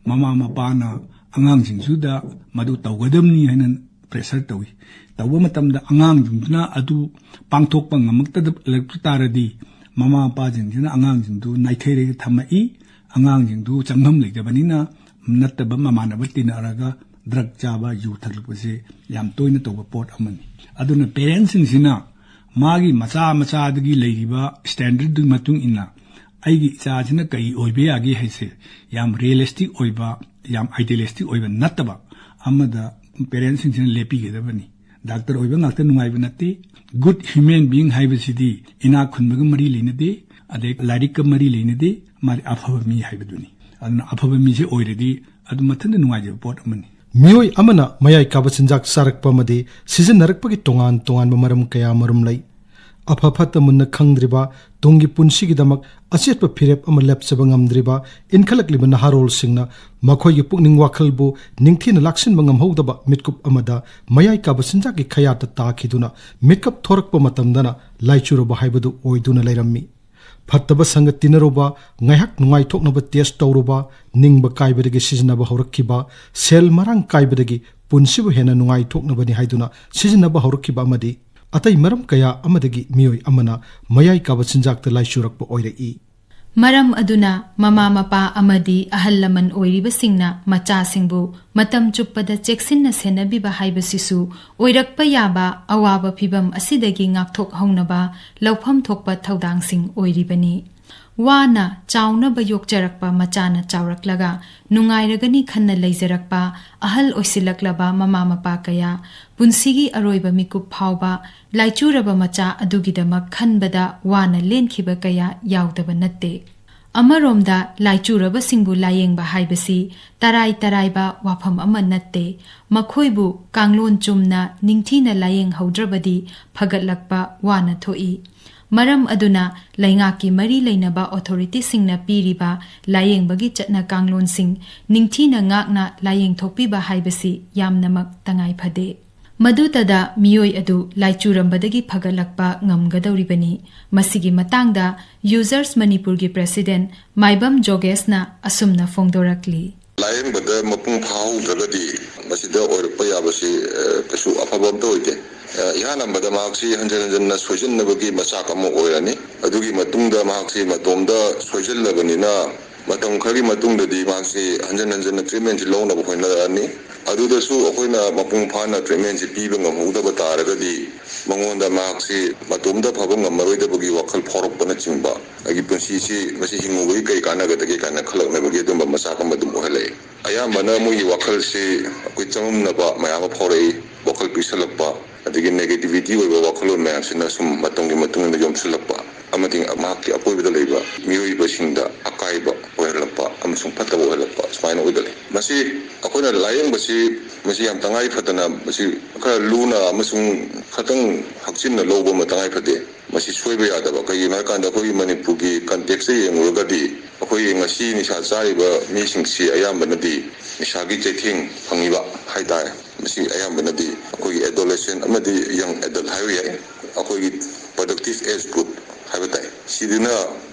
ꯃꯃꯥ ꯃꯄꯥꯅ ꯑꯉꯥꯡꯁꯤꯡꯁꯤꯗ ꯃꯗꯨ ꯇꯧꯒꯗꯕꯅꯤ ꯍꯥꯏꯅ ꯄ꯭ꯔꯦꯁꯔ ꯇꯧꯏ꯫ ꯇꯧꯕ ꯃꯇꯝꯗ ꯑꯉꯥꯡꯁꯤꯡꯗꯨꯅ ꯑꯗꯨ ꯄꯥꯡꯊꯣꯛꯄ ꯉꯝꯃꯛꯇꯕ ꯂꯩꯔꯛꯄ ꯇꯥꯔꯗꯤ, ꯃꯃꯥ ꯃꯄꯥꯁꯤꯡꯁꯤꯅ ꯑꯉꯥꯡꯁꯤꯡꯗꯨ ꯅꯥꯏꯊꯩꯔꯒ ꯊꯝꯃꯛꯏ꯫ ꯑꯉꯥꯡꯁꯤꯡꯗꯨ ꯆꯪꯐꯝ ꯂꯩꯇꯕꯅꯤꯅ ꯅꯠꯇꯕ ꯃꯃꯥꯟꯅꯕ ꯇꯤꯟꯅꯔꯒ ꯗ꯭ꯔꯒ ꯆꯥꯕ, ꯌꯨ ꯊꯛꯂꯛꯄꯁꯦ ꯌꯥꯝ ꯇꯣꯏꯅ ꯇꯧꯕ ꯄꯣꯠ ꯑꯃꯅꯤ꯫ ꯑꯗꯨꯅ ꯄꯦꯔꯦꯟꯁꯁꯤꯡꯁꯤꯅ ꯃꯥꯒꯤ ꯃꯆꯥ ꯃꯆꯥꯗꯨꯒꯤ ꯂꯩꯔꯤꯕ ꯁ꯭ꯇꯦꯟꯗꯔꯗꯨꯒꯤ ꯃꯇꯨꯡ ꯏꯟꯅ ꯑꯩꯒꯤ ꯏꯆꯥꯁꯤꯅ ꯀꯔꯤ ꯑꯣꯏꯕ ꯌꯥꯒꯦ ꯍꯥꯏꯁꯦ ꯌꯥꯝ ꯔꯤꯌꯦꯂꯤꯁꯇꯤꯛ ꯑꯣꯏꯕ, ꯌꯥꯝ ꯑꯥꯏꯗꯤꯌꯦꯂꯤꯁꯇꯤꯛ ꯑꯣꯏꯕ ꯅꯠꯇꯕ ꯑꯃꯗ ꯄꯦꯔꯦꯟꯁꯁꯤꯡꯁꯤꯅ ꯂꯦꯞꯄꯤꯒꯗꯕꯅꯤ꯫ ꯗꯥꯛꯇꯔ ꯑꯣꯏꯕ ꯉꯥꯛꯇ ꯅꯨꯡꯉꯥꯏꯕ ꯅꯠꯇꯦ꯫ ꯒꯨꯗ ꯍ꯭ꯌꯨꯃꯦꯟ ꯕꯤꯌꯤꯡ ꯍꯥꯏꯕꯁꯤꯗꯤ ꯏꯅꯥꯛ ꯈꯨꯟꯕꯒ ꯃꯔꯤ ꯂꯩꯅꯗꯦ, ꯑꯗꯩ ꯂꯥꯏꯔꯤꯛꯀ ꯃꯔꯤ ꯂꯩꯅꯗꯦ, ꯃꯥꯗꯤ ꯑꯐꯕ ꯃꯤ ꯍꯥꯏꯕꯗꯨꯅꯤ꯫ ꯑꯗꯨꯅ ꯑꯐꯕ ꯃꯤꯁꯦ ꯑꯣꯏꯔꯗꯤ ꯑꯗꯨ ꯃꯊꯟꯇ ꯅꯨꯡꯉꯥꯏꯖꯕ ꯄꯣꯠ ꯑꯃꯅꯤ꯫ ꯃꯤꯑꯣꯏ ꯑꯃꯅ ꯃꯌꯥꯏ ꯀꯥꯕ ꯆꯤꯟꯖꯥꯛ ꯆꯥꯔꯛꯄ ꯑꯃꯗꯤ ꯁꯤꯖꯤꯟꯅꯔꯛꯄꯒꯤ ꯇꯣꯉꯥꯟ ꯇꯣꯉꯥꯟꯕ ꯃꯔꯝ ꯀꯌꯥ ꯃꯔꯨꯝ ꯂꯩ꯫ ꯑꯐ ꯐꯠꯇ ꯃꯨꯟꯅ ꯈꯪꯗ꯭ꯔꯤꯕ, ꯇꯨꯡꯒꯤ ꯄꯨꯟꯁꯤꯒꯤꯗꯃꯛ ꯑꯆꯦꯠꯄ ꯐꯤꯔꯦꯞ ꯑꯃ ꯂꯦꯞꯆꯕ ꯉꯝꯗ꯭ꯔꯤꯕ ꯏꯟꯈꯠꯂꯛꯂꯤꯕ ꯅꯍꯥꯔꯣꯜꯁꯤꯡꯅ ꯃꯈꯣꯏꯒꯤ ꯄꯨꯛꯅꯤꯡ ꯋꯥꯈꯜꯕꯨ ꯅꯤꯡꯊꯤꯅ ꯂꯥꯛꯁꯤꯟꯕ ꯉꯝꯍꯧꯗꯕ ꯃꯤꯠꯀꯨꯞ ꯑꯃꯗ ꯃꯌꯥꯏ ꯀꯥꯕ ꯆꯤꯟꯖꯥꯛꯀꯤ ꯈꯌꯥꯠꯇ ꯇꯥꯈꯤꯗꯨꯅ ꯃꯤꯠꯀꯞ ꯊꯣꯔꯛꯄ ꯃꯇꯝꯗꯅ ꯂꯥꯏꯆꯨꯔꯕ ꯍꯥꯏꯕꯗꯨ ꯑꯣꯏꯗꯨꯅ ꯂꯩꯔꯝꯃꯤ꯫ ꯐꯠꯇꯕ ꯁꯪꯒ ꯇꯤꯟꯅꯔꯨꯕ, ꯉꯥꯏꯍꯥꯛ ꯅꯨꯡꯉꯥꯏꯊꯣꯛꯅꯕ ꯇꯦꯁ ꯇꯧꯔꯨꯕ, ꯅꯤꯡꯕ ꯀꯥꯏꯕꯗꯒꯤ ꯁꯤꯖꯤꯟꯅꯕ ꯍꯧꯔꯛꯈꯤꯕ, ꯁꯦꯜ ꯃꯔꯥꯡ ꯀꯥꯏꯕꯗꯒꯤ ꯄꯨꯟꯁꯤꯕꯨ ꯍꯦꯟꯅ ꯅꯨꯡꯉꯥꯏꯊꯣꯛꯅꯕꯅꯤ ꯍꯥꯏꯗꯨꯅ ꯁꯤꯖꯤꯟꯅꯕ ꯍꯧꯔꯛꯈꯤꯕ ꯑꯃꯗꯤ ꯑꯇꯩ ꯃꯔꯝ ꯀꯌꯥ ꯑꯃꯗꯒꯤ ꯃꯤꯑꯣꯏ ꯑꯃꯅ ꯃꯌꯥꯏ ꯀꯥꯕ ꯆꯤꯟꯖꯥꯛꯇ ꯂꯥꯏꯆꯨꯔꯛꯄ ꯑꯣꯏꯔꯛꯏ꯫ ꯃꯔꯝ ꯑꯗꯨꯅ ꯃꯃꯥ ꯃꯄꯥ ꯑꯃꯗꯤ ꯑꯍꯜ ꯂꯃꯟ ꯑꯣꯏꯔꯤꯕꯁꯤꯡꯅ ꯃꯆꯥꯁꯤꯡꯕꯨ ꯃꯇꯝ ꯆꯨꯞꯄꯗ ꯆꯦꯛꯁꯤꯟꯅ ꯁꯦꯟꯅꯕꯤꯕ ꯍꯥꯏꯕꯁꯤꯁꯨ ꯑꯣꯏꯔꯛꯄ ꯌꯥꯕ ꯑꯋꯥꯕ ꯐꯤꯚꯝ ꯑꯁꯤꯗꯒꯤ ꯉꯥꯛꯊꯣꯛꯍꯧꯅꯕ ꯂꯧꯐꯝ ꯊꯣꯛꯄ ꯊꯧꯗꯥꯡꯁꯤꯡ ꯑꯣꯏꯔꯤꯕꯅꯤ꯫ ꯋꯥꯅ ꯆꯥꯎꯅꯕ ꯌꯣꯛꯆꯔꯛꯄ ꯃꯆꯥꯅ ꯆꯥꯎꯔꯛꯂꯒ ꯅꯨꯡꯉꯥꯏꯔꯒꯅꯤ ꯈꯟꯅ ꯂꯩꯖꯔꯛꯄ ꯑꯍꯜ ꯑꯣꯏꯁꯤꯜꯂꯛꯂꯕ ꯃꯃꯥ ꯃꯄꯥ ꯀꯌꯥ ꯄꯨꯟꯁꯤꯒꯤ ꯑꯔꯣꯏꯕ ꯃꯤꯀꯨꯞ ꯐꯥꯎꯕ ꯂꯥꯏꯆꯨꯔꯕ ꯃꯆꯥ ꯑꯗꯨꯒꯤꯗꯃꯛ ꯈꯟꯕꯗ ꯋꯥꯅ ꯂꯦꯟꯈꯤꯕ ꯀꯌꯥ ꯌꯥꯎꯗꯕ ꯅꯠꯇꯦ꯫ ꯑꯃꯔꯣꯝꯗ ꯂꯥꯏꯆꯨꯔꯕꯁꯤꯡꯕꯨ ꯂꯥꯌꯦꯡꯕ ꯍꯥꯏꯕꯁꯤ ꯇꯔꯥꯏ ꯇꯔꯥꯏꯕ ꯋꯥꯐꯝ ꯑꯃ ꯅꯠꯇꯦ꯫ ꯃꯈꯣꯏꯕꯨ ꯀꯥꯡꯂꯣꯟ ꯆꯨꯝꯅ ꯅꯤꯡꯊꯤꯅ ꯂꯥꯌꯦꯡꯍꯧꯗ꯭ꯔꯕꯗꯤ ꯐꯒꯠꯂꯛꯄ ꯋꯥꯅ ꯊꯣꯛꯏ꯫ ꯃꯔꯝ ꯑꯗꯨꯅ ꯂꯩꯉꯥꯛꯀꯤ ꯃꯔꯤ ꯂꯩꯅꯕ ꯑꯣꯊꯣꯔꯤꯇꯤꯁꯤꯡꯅ ꯄꯤꯔꯤꯕ ꯂꯥꯌꯦꯡꯕꯒꯤ ꯆꯠꯅ ꯀꯥꯡꯂꯣꯟꯁꯤꯡ ꯅꯤꯡꯊꯤꯅ ꯉꯥꯛꯅ ꯂꯥꯌꯦꯡꯊꯣꯛꯄꯤꯕ ꯍꯥꯏꯕꯁꯤ ꯌꯥꯝꯅꯃꯛ ꯇꯉꯥꯏ ꯐꯗꯦ꯫ ꯃꯗꯨꯇꯗ ꯃꯤꯑꯣꯏ ꯑꯗꯨ ꯂꯥꯏꯆꯨꯔꯝꯕꯗꯒꯤ ꯐꯒꯠꯂꯛꯄ ꯉꯝꯒꯗꯧꯔꯤꯕꯅꯤ꯫ ꯃꯁꯤꯒꯤ ꯃꯇꯥꯡꯗ ꯌꯨꯖꯔꯁ ꯃꯅꯤꯄꯨꯔꯒꯤ ꯄ꯭ꯔꯦꯁꯤꯗꯦꯟ ꯃꯥꯏꯕꯝ ꯖꯣꯒꯦꯁꯅ ꯑꯁꯨꯝꯅ ꯐꯣꯡꯗꯣꯔꯛꯂꯤ꯫ ꯂꯥꯌꯦꯡꯕꯗ ꯃꯄꯨꯡ ꯐꯥꯍꯧꯗ꯭ꯔꯒꯗꯤ ꯃꯁꯤꯗ ꯑꯣꯏꯔꯛꯄ ꯌꯥꯕꯁꯤ, ꯑ, ꯀꯩꯁꯨ ꯑꯐꯕ ꯑꯝꯇ ꯑꯣꯏꯗꯦ꯫ ꯑ, ꯏꯍꯥꯟ ꯍꯥꯟꯕꯗ ꯃꯍꯥꯛꯁꯤ ꯍꯟꯖꯤꯟ ꯍꯟꯖꯤꯟꯅ ꯁꯣꯏꯖꯤꯟꯅꯕꯒꯤ ꯃꯆꯥꯛ ꯑꯃ ꯑꯣꯏꯔꯅꯤ꯫ ꯑꯗꯨꯒꯤ ꯃꯇꯨꯡꯗ ꯃꯍꯥꯛꯁꯤ ꯃꯇꯣꯝꯗ ꯁꯣꯏꯖꯤꯜꯂꯕꯅꯤꯅ ꯃꯇꯝ ꯈꯔꯒꯤ ꯃꯇꯨꯡꯗꯗꯤ ꯃꯍꯥꯛꯁꯤ ꯍꯟꯖꯤꯟ ꯍꯟꯖꯤꯟꯅ ꯇ꯭ꯔꯤꯠꯃꯦꯟꯁꯤ ꯂꯧꯅꯕ ꯍꯣꯠꯅꯔꯛꯑꯅꯤ꯫ ꯑꯗꯨꯗꯁꯨ ꯑꯩꯈꯣꯏꯅ ꯃꯄꯨꯡ ꯐꯥꯅ ꯇ꯭ꯔꯤꯠꯃꯦꯟꯁꯤ ꯄꯤꯕ ꯉꯝꯍꯧꯗꯕ ꯇꯥꯔꯒꯗꯤ ꯃꯉꯣꯟꯗ ꯃꯍꯥꯛꯁꯤ ꯃꯇꯣꯝꯇ ꯐꯕ ꯉꯝꯃꯔꯣꯏꯗꯕꯒꯤ ꯋꯥꯈꯜ ꯐꯥꯎꯔꯛꯄꯅꯆꯤꯡꯕ, ꯑꯩꯒꯤ ꯄꯨꯟꯁꯤꯁꯤ ꯃꯁꯤ ꯍꯤꯡꯉꯨꯕꯒꯤ ꯀꯔꯤ ꯀꯥꯟꯅꯒꯗꯒꯦ ꯀꯥꯏꯅ ꯈꯜꯂꯛꯅꯕꯒꯤ ꯑꯗꯨꯝꯕ ꯃꯆꯥꯛ ꯑꯃ ꯑꯗꯨꯝ ꯑꯣꯏꯍꯜꯂꯛꯏ꯫ ꯑꯌꯥꯝꯕꯅ ꯃꯣꯏꯒꯤ ꯋꯥꯈꯜꯁꯤ ꯑꯩꯈꯣꯏ ꯆꯃꯝꯅꯕ ꯃꯌꯥꯝ ꯑꯃ ꯐꯥꯎꯔꯛꯏ, ꯋꯥꯈꯜ ꯄꯤꯛꯁꯜꯂꯛꯄ, ꯑꯗꯒꯤ ꯅꯦꯒꯦꯇꯤꯚꯤꯇꯤ ꯑꯣꯏꯕ ꯋꯥꯈꯜꯂꯣꯟ ꯃꯌꯥꯝꯁꯤꯅ ꯁꯨꯝ ꯃꯇꯝꯒꯤ ꯃꯇꯨꯡ ꯏꯟꯅ ꯌꯣꯝꯁꯤꯜꯂꯛꯄ, ꯑꯃꯗꯤ ꯃꯍꯥꯛꯀꯤ ꯑꯀꯣꯏꯕꯗ ꯂꯩꯕ ꯃꯤꯑꯣꯏꯕꯁꯤꯡꯗ ꯑꯀꯥꯏꯕ ꯑꯣꯏꯍꯜꯂꯛꯄ ꯑꯃꯁꯨꯡ ꯐꯠꯇꯕ ꯑꯣꯏꯍꯜꯂꯛꯄ ꯁꯨꯃꯥꯏꯅ ꯑꯣꯏꯒꯜꯂꯤ꯫ ꯃꯁꯤ ꯑꯩꯈꯣꯏꯅ ꯂꯥꯌꯦꯡꯕꯁꯤ ꯃꯁꯤ ꯌꯥꯝ ꯇꯉꯥꯏ ꯐꯗꯅ ꯃꯁꯤ ꯈꯔ ꯂꯨꯅ ꯑꯃꯁꯨꯡ ꯈꯇꯪ ꯍꯛꯆꯤꯟꯅ ꯂꯧꯕ ꯑꯃ ꯇꯉꯥꯏ ꯐꯗꯦ꯫ ꯃꯁꯤ ꯁꯣꯏꯕ ꯌꯥꯗꯕ꯫ ꯀꯩꯒꯤꯅꯣ ꯍꯥꯏꯀꯥꯟꯗ ꯑꯩꯈꯣꯏꯒꯤ ꯃꯅꯤꯄꯨꯔꯒꯤ ꯀꯟꯇꯦꯛꯁꯇ ꯌꯦꯡꯉꯨꯔꯒꯗꯤ ꯑꯩꯈꯣꯏꯒꯤ ꯉꯁꯤ ꯅꯤꯁꯥ ꯆꯥꯔꯤꯕ ꯃꯤꯁꯤꯡꯁꯤ ꯑꯌꯥꯝꯕꯅꯗꯤ ꯅꯤꯁꯥꯒꯤ ꯆꯩꯊꯦꯡ ꯐꯪꯉꯤꯕ ꯍꯥꯏꯇꯥꯔꯦ꯫ ꯃꯁꯤ ꯑꯌꯥꯝꯕꯅꯗꯤ ꯑꯩꯈꯣꯏꯒꯤ ꯑꯦꯗꯣꯂꯦꯁꯦꯟ ꯑꯃꯗꯤ ꯌꯪ ꯑꯦꯗꯜ ꯍꯥꯏꯕ ꯌꯥꯏ, ꯑꯩꯈꯣꯏꯒꯤ ꯄ꯭ꯔꯗꯛꯇꯤꯞ ꯑꯦꯖ ꯒ꯭ꯔꯨꯞ ꯍꯥꯏꯕ ꯇꯥꯏ꯫ ꯁꯤꯗꯨꯅ,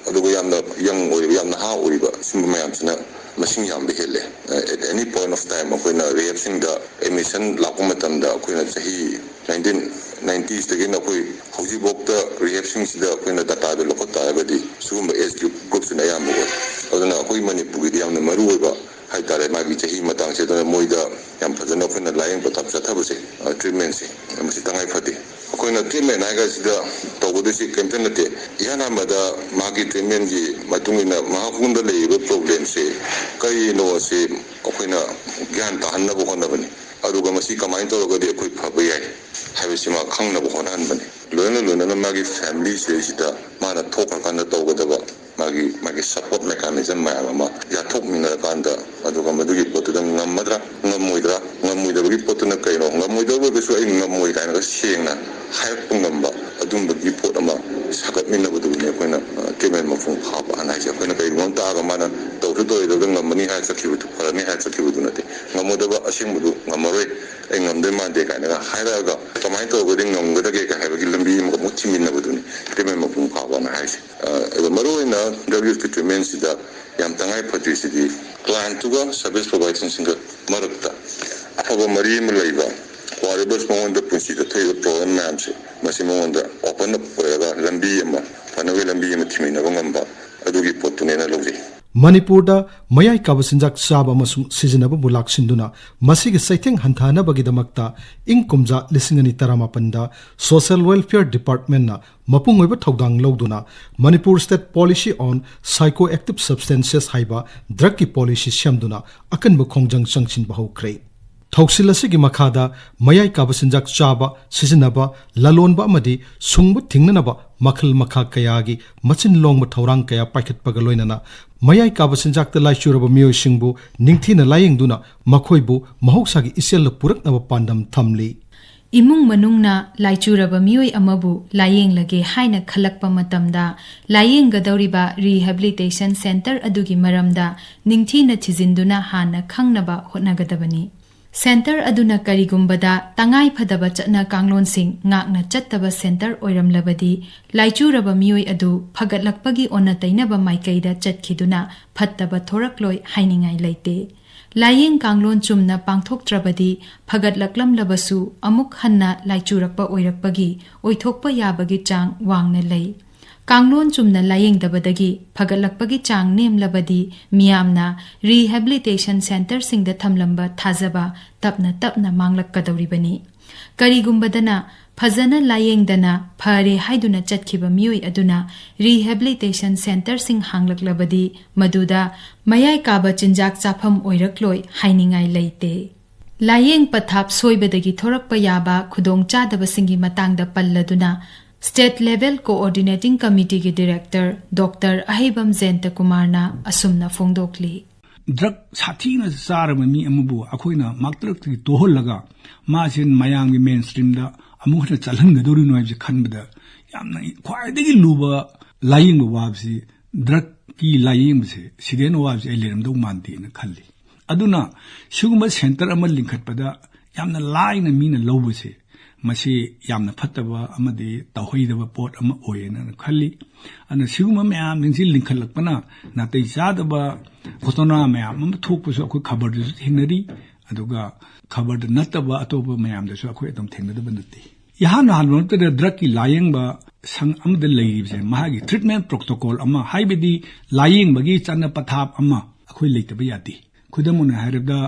ꯑꯗꯨꯒ ꯌꯥꯝꯅ ꯌꯪ ꯑꯣꯏꯔꯤꯕ, ꯌꯥꯝ ꯅꯍꯥ ꯑꯣꯏꯔꯤꯕ ꯁꯤꯒꯨꯝꯕ ꯃꯌꯥꯝꯁꯤꯅ ꯃꯁꯤꯡ ꯌꯥꯝꯕ ꯍꯦꯜꯂꯦ꯫ At any point of time ꯑꯩꯈꯣꯏꯅ ꯔꯤꯍꯦꯞꯁꯤꯡꯗ ꯑꯦꯗꯃꯤꯁꯟ ꯂꯥꯛꯄ ꯃꯇꯝꯗ ꯑꯩꯈꯣꯏꯅ ꯆꯍꯤ ꯅꯥꯏꯟꯇꯤꯟ ꯅꯥꯏꯟꯇꯤꯁꯇꯒꯤꯅ ꯑꯩꯈꯣꯏ ꯍꯧꯖꯤꯛꯐꯥꯎꯗ ꯔꯤꯍꯦꯞꯁꯤꯡꯁꯤꯗ ꯑꯩꯈꯣꯏꯅ ꯗꯥꯇꯥꯗꯣ ꯂꯧꯈꯠ ꯇꯥꯔꯒꯗꯤ ꯁꯤꯒꯨꯝꯕ ꯑꯦꯖ ꯒ꯭ꯔꯨꯞꯁꯤꯅ ꯑꯌꯥꯝꯕ ꯑꯣꯏ꯫ ꯑꯗꯨꯅ ꯑꯩꯈꯣꯏ ꯃꯅꯤꯄꯨꯔꯒꯤꯗꯤ ꯌꯥꯝꯅ ꯃꯔꯨ ꯑꯣꯏꯕ ꯍꯥꯏꯇꯥꯔꯦ, ꯃꯥꯒꯤ ꯆꯍꯤ ꯃꯇꯥꯡꯁꯦ꯫ ꯑꯗꯨꯅ ꯃꯣꯏꯗ ꯌꯥꯝ ꯐꯖꯅ ꯑꯩꯈꯣꯏꯅ ꯂꯥꯏꯌꯦꯡ ꯄꯊꯥꯞ ꯆꯠꯊꯕꯁꯦ, ꯇ꯭ꯔꯤꯠꯃꯦꯟꯁꯦ, ꯃꯁꯤ ꯇꯉꯥꯏ ꯐꯗꯦ꯫ ꯑꯩꯈꯣꯏꯅ ꯇ꯭ꯔꯤꯠꯃꯦꯟ ꯍꯥꯏꯔꯒ ꯁꯤꯗ ꯇꯧꯒꯗꯣꯏꯁꯤ ꯀꯔꯤꯝꯇ ꯅꯠꯇꯦ꯫ ꯏꯍꯥꯟ ꯍꯥꯟꯕꯗ ꯃꯥꯒꯤ ꯇ꯭ꯔꯤꯠꯃꯦꯟꯒꯤ ꯃꯇꯨꯡ ꯏꯟꯅ ꯃꯍꯥꯛꯉꯣꯟꯗ ꯂꯩꯔꯤꯕ ꯄ꯭ꯔꯣꯕ꯭ꯂꯦꯝꯁꯦ ꯀꯔꯤꯅꯣ ꯑꯁꯤ ꯑꯩꯈꯣꯏꯅ ꯒ꯭ꯌꯥꯟ ꯇꯥꯍꯟꯅꯕ ꯍꯣꯠꯅꯕꯅꯤ꯫ ꯑꯗꯨꯒ ꯃꯁꯤ ꯀꯃꯥꯏꯅ ꯇꯧꯔꯒꯗꯤ ꯑꯩꯈꯣꯏ ꯐꯕ ꯌꯥꯏ ꯍꯥꯏꯕꯁꯤ ꯃꯥ ꯈꯪꯅꯕ ꯍꯣꯠꯅꯍꯟꯕꯅꯤ꯫ ꯂꯣꯏꯅ ꯂꯣꯏꯅꯅ ꯃꯥꯒꯤ ꯐꯦꯃꯤꯂꯤ ꯁꯤꯗꯩꯁꯤꯗ ꯃꯥꯅ ꯊꯣꯛꯈ꯭ꯔꯀꯥꯟꯗ ꯇꯧꯒꯗꯕ ꯃꯥꯒꯤ, ꯃꯥꯒꯤ ꯁꯄꯣꯔꯠ ꯃꯦꯀꯥꯅꯤꯖꯝ ꯃꯌꯥꯝ ꯑꯃ ꯌꯥꯊꯣꯛꯃꯤꯟꯅꯔꯀꯥꯟꯗ, ꯑꯗꯨꯒ ꯃꯗꯨꯒꯤ ꯄꯣꯠꯇꯨꯗ ꯉꯝꯃꯗ꯭ꯔꯥ, ꯉꯝꯃꯣꯏꯗ꯭ꯔꯥ, ꯉꯝꯃꯣꯏꯗꯕꯒꯤ ꯄꯣꯠꯇꯨꯅ ꯀꯩꯅꯣ, ꯉꯝꯃꯣꯏꯗꯕ ꯑꯣꯏꯔꯒꯁꯨ ꯑꯩ ꯉꯝꯃꯣꯏ ꯀꯥꯏꯅꯒ ꯁꯦꯡꯅ ꯍꯥꯏꯔꯛꯄ ꯉꯝꯕ ꯑꯗꯨꯝꯕꯒꯤ ꯄꯣꯠ ꯑꯃ ꯁꯥꯒꯠꯃꯤꯟꯅꯕꯗꯨꯅꯦ ꯑꯩꯈꯣꯏꯅ, ꯑ, ꯇ꯭ꯔꯤꯠꯃꯦꯟ ꯃꯄꯨꯡ ꯐꯥꯕ ꯍꯥꯏꯅ ꯍꯥꯏꯁꯦ꯫ ꯑꯩꯈꯣꯏꯅ ꯀꯩꯒꯨꯝꯕ ꯑꯃ ꯇꯥꯛꯑꯒ ꯃꯥꯅ ꯇꯧꯁꯨ ꯇꯧꯔꯣꯏꯗꯕꯗ ꯉꯝꯃꯅꯤ ꯍꯥꯏꯔ ꯆꯠꯈꯤꯕꯗꯨ, ꯐꯔꯅꯤ ꯍꯥꯏꯔ ꯆꯠꯈꯤꯕꯗꯨ ꯅꯠꯇꯦ꯫ ꯉꯝꯃꯣꯏꯗꯕ ꯑꯁꯦꯡꯕꯗꯨ ꯉꯝꯃꯔꯣꯏ, ꯑꯩ ꯉꯝꯗꯣꯏ ꯃꯥꯟꯗꯦ ꯀꯥꯏꯅꯒ ꯍꯥꯏꯔꯛꯑꯒ ꯀꯃꯥꯏꯅ ꯇꯧꯔꯒꯗꯤ ꯉꯝꯒꯗꯒꯦ ꯀꯥꯏ ꯍꯥꯏꯕꯒꯤ ꯂꯝꯕꯤ ꯑꯃꯒ ꯑꯃꯨꯛ ꯊꯤꯃꯤꯟꯅꯕꯗꯨꯅꯤ ꯇ꯭ꯔꯤꯠꯃꯦꯟ ꯃꯄꯨꯡ ꯐꯥꯕꯅ ꯍꯥꯏꯁꯦ꯫ ꯑ, ꯑꯗꯣ ꯃꯔꯨꯑꯣꯏꯅ ꯗ꯭ꯔꯒ ꯌꯨꯁꯀꯤ ꯇ꯭ꯔꯤꯠꯃꯦꯟꯁꯤꯗ ꯌꯥꯝ ꯇꯉꯥꯏ ꯐꯗ꯭ꯔꯤꯁꯤꯗꯤ ꯀ꯭ꯂꯥꯏꯟꯠꯇꯨꯒ ꯁꯔꯚꯤꯁ ꯄ꯭ꯔꯣꯚꯥꯏꯗꯔꯁꯤꯡꯒ ꯃꯔꯛꯇ ꯑꯐꯕ ꯃꯔꯤ ꯑꯃ ꯂꯩꯕ, ꯋꯥꯔꯤꯕꯁ ꯃꯉꯣꯟꯗ ꯄꯨꯟꯁꯤꯗ ꯊꯣꯛꯏꯕ ꯄ꯭ꯔꯣꯕ꯭ꯂꯦꯝ ꯃꯌꯥꯝꯁꯦ, ꯃꯁꯤ ꯃꯉꯣꯟꯗ ꯑꯣꯄꯟ ꯑꯞ ꯑꯣꯏꯔꯒ ꯂꯝꯕꯤ ꯑꯃ, ꯐꯅꯕꯒꯤ ꯂꯝꯕꯤ ꯑꯃ ꯊꯤꯃꯤꯟꯅꯕ ꯉꯝꯕ, ꯑꯗꯨꯒꯤ ꯄꯣꯠꯇꯨꯅꯦꯅ ꯂꯧꯖꯩ꯫ ꯃꯅꯤꯄꯨꯔꯗ ꯃꯌꯥꯏ ꯀꯥꯕ ꯆꯤꯟꯖꯥꯛ ꯆꯥꯕ ꯑꯃꯁꯨꯡ ꯁꯤꯖꯤꯟꯅꯕꯕꯨ ꯂꯥꯛꯁꯤꯟꯗꯨꯅ ꯃꯁꯤꯒꯤ ꯆꯩꯊꯦꯡ ꯍꯟꯊꯍꯟꯅꯕꯒꯤꯗꯃꯛꯇ ꯏꯪ ꯀꯨꯝꯖꯥ ꯂꯤꯁꯤꯡ ꯑꯅꯤ ꯇꯔꯥꯃꯥꯄꯟꯗ ꯁꯣꯁꯤꯌꯦꯜ ꯋꯦꯜꯐꯤꯌꯔ ꯗꯤꯄꯥꯔꯠꯃꯦꯟꯠꯅ ꯃꯄꯨꯡ ꯑꯣꯏꯕ ꯊꯧꯗꯥꯡ ꯂꯧꯗꯨꯅ Manipur State Policy on Psychoactive Substances ꯍꯥꯏꯕ ꯗ꯭ꯔꯒꯀꯤ ꯄꯣꯂꯤꯁꯤ ꯁꯦꯝꯗꯨꯅ ꯑꯀꯟꯕ ꯈꯣꯡꯖꯪ ꯆꯪꯁꯤꯟꯕ ꯍꯧꯈ꯭ꯔꯦ꯫ ꯊꯧꯁꯤꯜ ꯑꯁꯤꯒꯤ ꯃꯈꯥꯗ ꯃꯌꯥꯏ ꯀꯥꯕ ꯆꯤꯟꯖꯥꯛ ꯆꯥꯕ, ꯁꯤꯖꯤꯟꯅꯕ, ꯂꯂꯣꯟꯕ ꯑꯃꯗꯤ ꯁꯨꯡꯕ ꯊꯤꯡꯅꯅꯕ ꯃꯈꯜ ꯃꯈꯥ ꯀꯌꯥꯒꯤ ꯃꯆꯤꯟ ꯂꯣꯡꯕ ꯊꯧꯔꯥꯡ ꯀꯌꯥ ꯄꯥꯏꯈꯠꯄꯒ ꯂꯣꯏꯅꯅ ꯃꯌꯥꯏ ꯀꯥꯕ ꯆꯤꯟꯖꯥꯛꯇ ꯂꯥꯏꯆꯨꯔꯕ ꯃꯤꯑꯣꯏꯁꯤꯡꯕꯨ ꯅꯤꯡꯊꯤꯅ ꯂꯥꯌꯦꯡꯗꯨꯅ ꯃꯈꯣꯏꯕꯨ ꯃꯍꯧꯁꯥꯒꯤ ꯏꯆꯦꯜꯗ ꯄꯨꯔꯛꯅꯕ ꯄꯥꯟꯗꯝ ꯊꯝꯂꯤ꯫ ꯏꯃꯨꯡ ꯃꯅꯨꯡꯅ ꯂꯥꯏꯆꯨꯔꯕ ꯃꯤꯑꯣꯏ ꯑꯃꯕꯨ ꯂꯥꯌꯦꯡꯂꯒꯦ ꯍꯥꯏꯅ ꯈꯜꯂꯛꯄ ꯃꯇꯝꯗ, ꯂꯥꯌꯦꯡꯒꯗꯧꯔꯤꯕ rehabilitation centre ꯑꯗꯨꯒꯤ ꯃꯔꯝꯗ ꯅꯤꯡꯊꯤꯅ ꯊꯤꯖꯤꯟꯗꯨꯅ ꯍꯥꯟꯅ ꯈꯪꯅꯕ ꯍꯣꯠꯅꯒꯗꯕꯅꯤ꯫ Centre ꯑꯗꯨꯅ ꯀꯔꯤꯒꯨꯝꯕꯗ ꯇꯉꯥꯏ ꯐꯗꯕ ꯆꯠꯅ ꯀꯥꯡꯂꯣꯟꯁꯤꯡ ꯉꯥꯛꯅ ꯆꯠꯇꯕ centre ꯑꯣꯏꯔꯝꯂꯕꯗꯤ, ꯂꯥꯏꯆꯨꯔꯕ ꯃꯤꯑꯣꯏ ꯑꯗꯨ ꯐꯒꯠꯂꯛꯄꯒꯤ ꯑꯣꯟꯅ ꯇꯩꯅꯕ ꯃꯥꯏꯀꯩꯗ ꯆꯠꯈꯤꯗꯨꯅ ꯐꯠꯇꯕ ꯊꯣꯔꯛꯂꯣꯏ ꯍꯥꯏꯅꯤꯡꯉꯥꯏ ꯂꯩꯇꯦ꯫ ꯂꯥꯌꯦꯡ ꯀꯥꯡꯂꯣꯟ ꯆꯨꯝꯅ ꯄꯥꯡꯊꯣꯛꯇ꯭ꯔꯕꯗꯤ, ꯐꯒꯠꯂꯛꯂꯝꯂꯕꯁꯨ ꯑꯃꯨꯛ ꯍꯟꯅ ꯂꯥꯏꯆꯨꯔꯛꯄ ꯑꯣꯏꯔꯛꯄꯒꯤ ꯑꯣꯏꯊꯣꯛꯄ ꯌꯥꯕꯒꯤ ꯆꯥꯡ ꯋꯥꯡꯅ ꯂꯩ꯫ ꯀꯥꯡꯂꯣꯟ ꯆꯨꯝꯅ ꯂꯥꯌꯦꯡꯗꯕꯗꯒꯤ ꯐꯒꯠꯂꯛꯄꯒꯤ ꯆꯥꯡ ꯅꯦꯝꯂꯕꯗꯤ, ꯃꯤꯌꯥꯝꯅ rehabilitation centreꯁꯤꯡꯗ ꯊꯝꯂꯝꯕ ꯊꯥꯖꯕ ꯇꯞꯅ ꯇꯞꯅ ꯃꯥꯡꯂꯛꯀꯗꯧꯔꯤꯕꯅꯤ꯫ ꯀꯔꯤꯒꯨꯝꯕꯗꯅ ꯐꯖꯅ ꯂꯥꯌꯦꯡꯗꯅ ꯐꯔꯦ ꯍꯥꯏꯗꯨꯅ ꯆꯠꯈꯤꯕ ꯃꯤꯑꯣꯏ ꯑꯗꯨꯅ rehabilitation centreꯁꯤꯡ ꯍꯥꯡꯂꯛꯂꯕꯗꯤ, ꯃꯗꯨꯗ ꯃꯌꯥꯏ ꯀꯥꯕ ꯆꯤꯟꯖꯥꯛ ꯆꯥꯐꯝ ꯑꯣꯏꯔꯛꯂꯣꯏ ꯍꯥꯏꯅꯤꯡꯉꯥꯏ ꯂꯩꯇꯦ꯫ ꯂꯥꯌꯦꯡ ꯄꯊꯥꯞ ꯁꯣꯏꯕꯗꯒꯤ ꯊꯣꯔꯛꯄ ꯌꯥꯕ ꯈꯨꯗꯣꯡꯆꯥꯗꯕꯁꯤꯡꯒꯤ ꯃꯇꯥꯡꯗ ꯄꯜꯂꯗꯨꯅ, State Level Coordinating Committeeꯒꯤ Director Doctor ꯑꯍꯩꯕꯝ ꯖꯌꯟꯇ ꯀꯨꯃꯥꯔꯅ ꯑꯁꯨꯝꯅ ꯐꯣꯡꯗꯣꯛꯂꯤ꯫ Drug ꯁꯥꯊꯤꯅ ꯆꯥꯔꯕ ꯃꯤ ꯑꯃꯕꯨ ꯑꯩꯈꯣꯏꯅ ꯃꯥꯛꯇ꯭ꯔꯛꯇꯒꯤ ꯇꯣꯛꯍꯜꯂꯒ ꯃꯥꯁꯦ ꯃꯌꯥꯝꯒꯤ mainstreamꯗ ꯑꯃꯨꯛ ꯍꯟꯅ ꯆꯠꯍꯟꯒꯗꯧꯔꯤꯅꯣ ꯍꯥꯏꯕꯁꯤ ꯈꯟꯕꯗ ꯌꯥꯝꯅ ꯈ꯭ꯋꯥꯏꯗꯒꯤ ꯂꯨꯕ ꯂꯥꯌꯦꯡꯕ ꯋꯥꯕꯁꯤ, drugꯀꯤ ꯂꯥꯌꯦꯡꯕꯁꯦ ꯁꯤꯗꯩ ꯍꯦꯟꯅ ꯋꯥꯕꯁꯤ ꯑꯩ ꯂꯩꯔꯝꯗꯧ ꯃꯥꯟꯗꯦꯅ ꯈꯜꯂꯤ꯫ ꯑꯗꯨꯅ ꯁꯤꯒꯨꯝꯕ centre ꯑꯃ ꯂꯤꯡꯈꯠꯄꯗ ꯌꯥꯝꯅ ꯂꯥꯏꯅ ꯃꯤꯅ ꯂꯧꯕꯁꯦ, ꯃꯁꯤ ꯌꯥꯝꯅ ꯐꯠꯇꯕ ꯑꯃꯗꯤ ꯇꯧꯍꯩꯗꯕ ꯄꯣꯠ ꯑꯃ ꯑꯣꯏꯌꯦꯅ ꯈꯜꯂꯤ꯫ ꯑꯗꯨꯅ ꯁꯤꯒꯨꯝꯕ ꯃꯌꯥꯝꯁꯤꯡꯁꯤ ꯂꯤꯡꯈꯠꯂꯛꯄꯅ ꯅꯥꯇꯩ ꯆꯥꯗꯕ ꯘꯣꯇꯣꯅꯥ ꯃꯌꯥꯝ ꯑꯃ ꯊꯣꯛꯄꯁꯨ ꯑꯩꯈꯣꯏ ꯈꯕꯔꯗꯁꯨ ꯊꯦꯡꯅꯔꯤ, ꯑꯗꯨꯒ ꯈꯕꯔꯗ ꯅꯠꯇꯕ ꯑꯇꯣꯞꯄ ꯃꯌꯥꯝꯗꯁꯨ ꯑꯩꯈꯣꯏ ꯑꯗꯨꯝ ꯊꯦꯡꯅꯗꯕ ꯅꯠꯇꯦ꯫ ꯏꯍꯥꯟ ꯍꯥꯟꯕ ꯃꯛꯇꯗ drugꯀꯤ ꯂꯥꯌꯦꯡꯕ ꯁꯪ ꯑꯃꯗ ꯂꯩꯔꯤꯕꯁꯦ, ꯃꯍꯥꯛꯀꯤ treatment protocol ꯑꯃ, ꯍꯥꯏꯕꯗꯤ ꯂꯥꯌꯦꯡꯕꯒꯤ ꯆꯠꯅ ꯄꯊꯥꯞ ꯑꯃ ꯑꯩꯈꯣꯏ ꯂꯩꯇꯕ ꯌꯥꯗꯦ꯫ ꯈꯨꯗꯝ ꯑꯣꯏꯅ ꯍꯥꯏꯔꯕꯗ,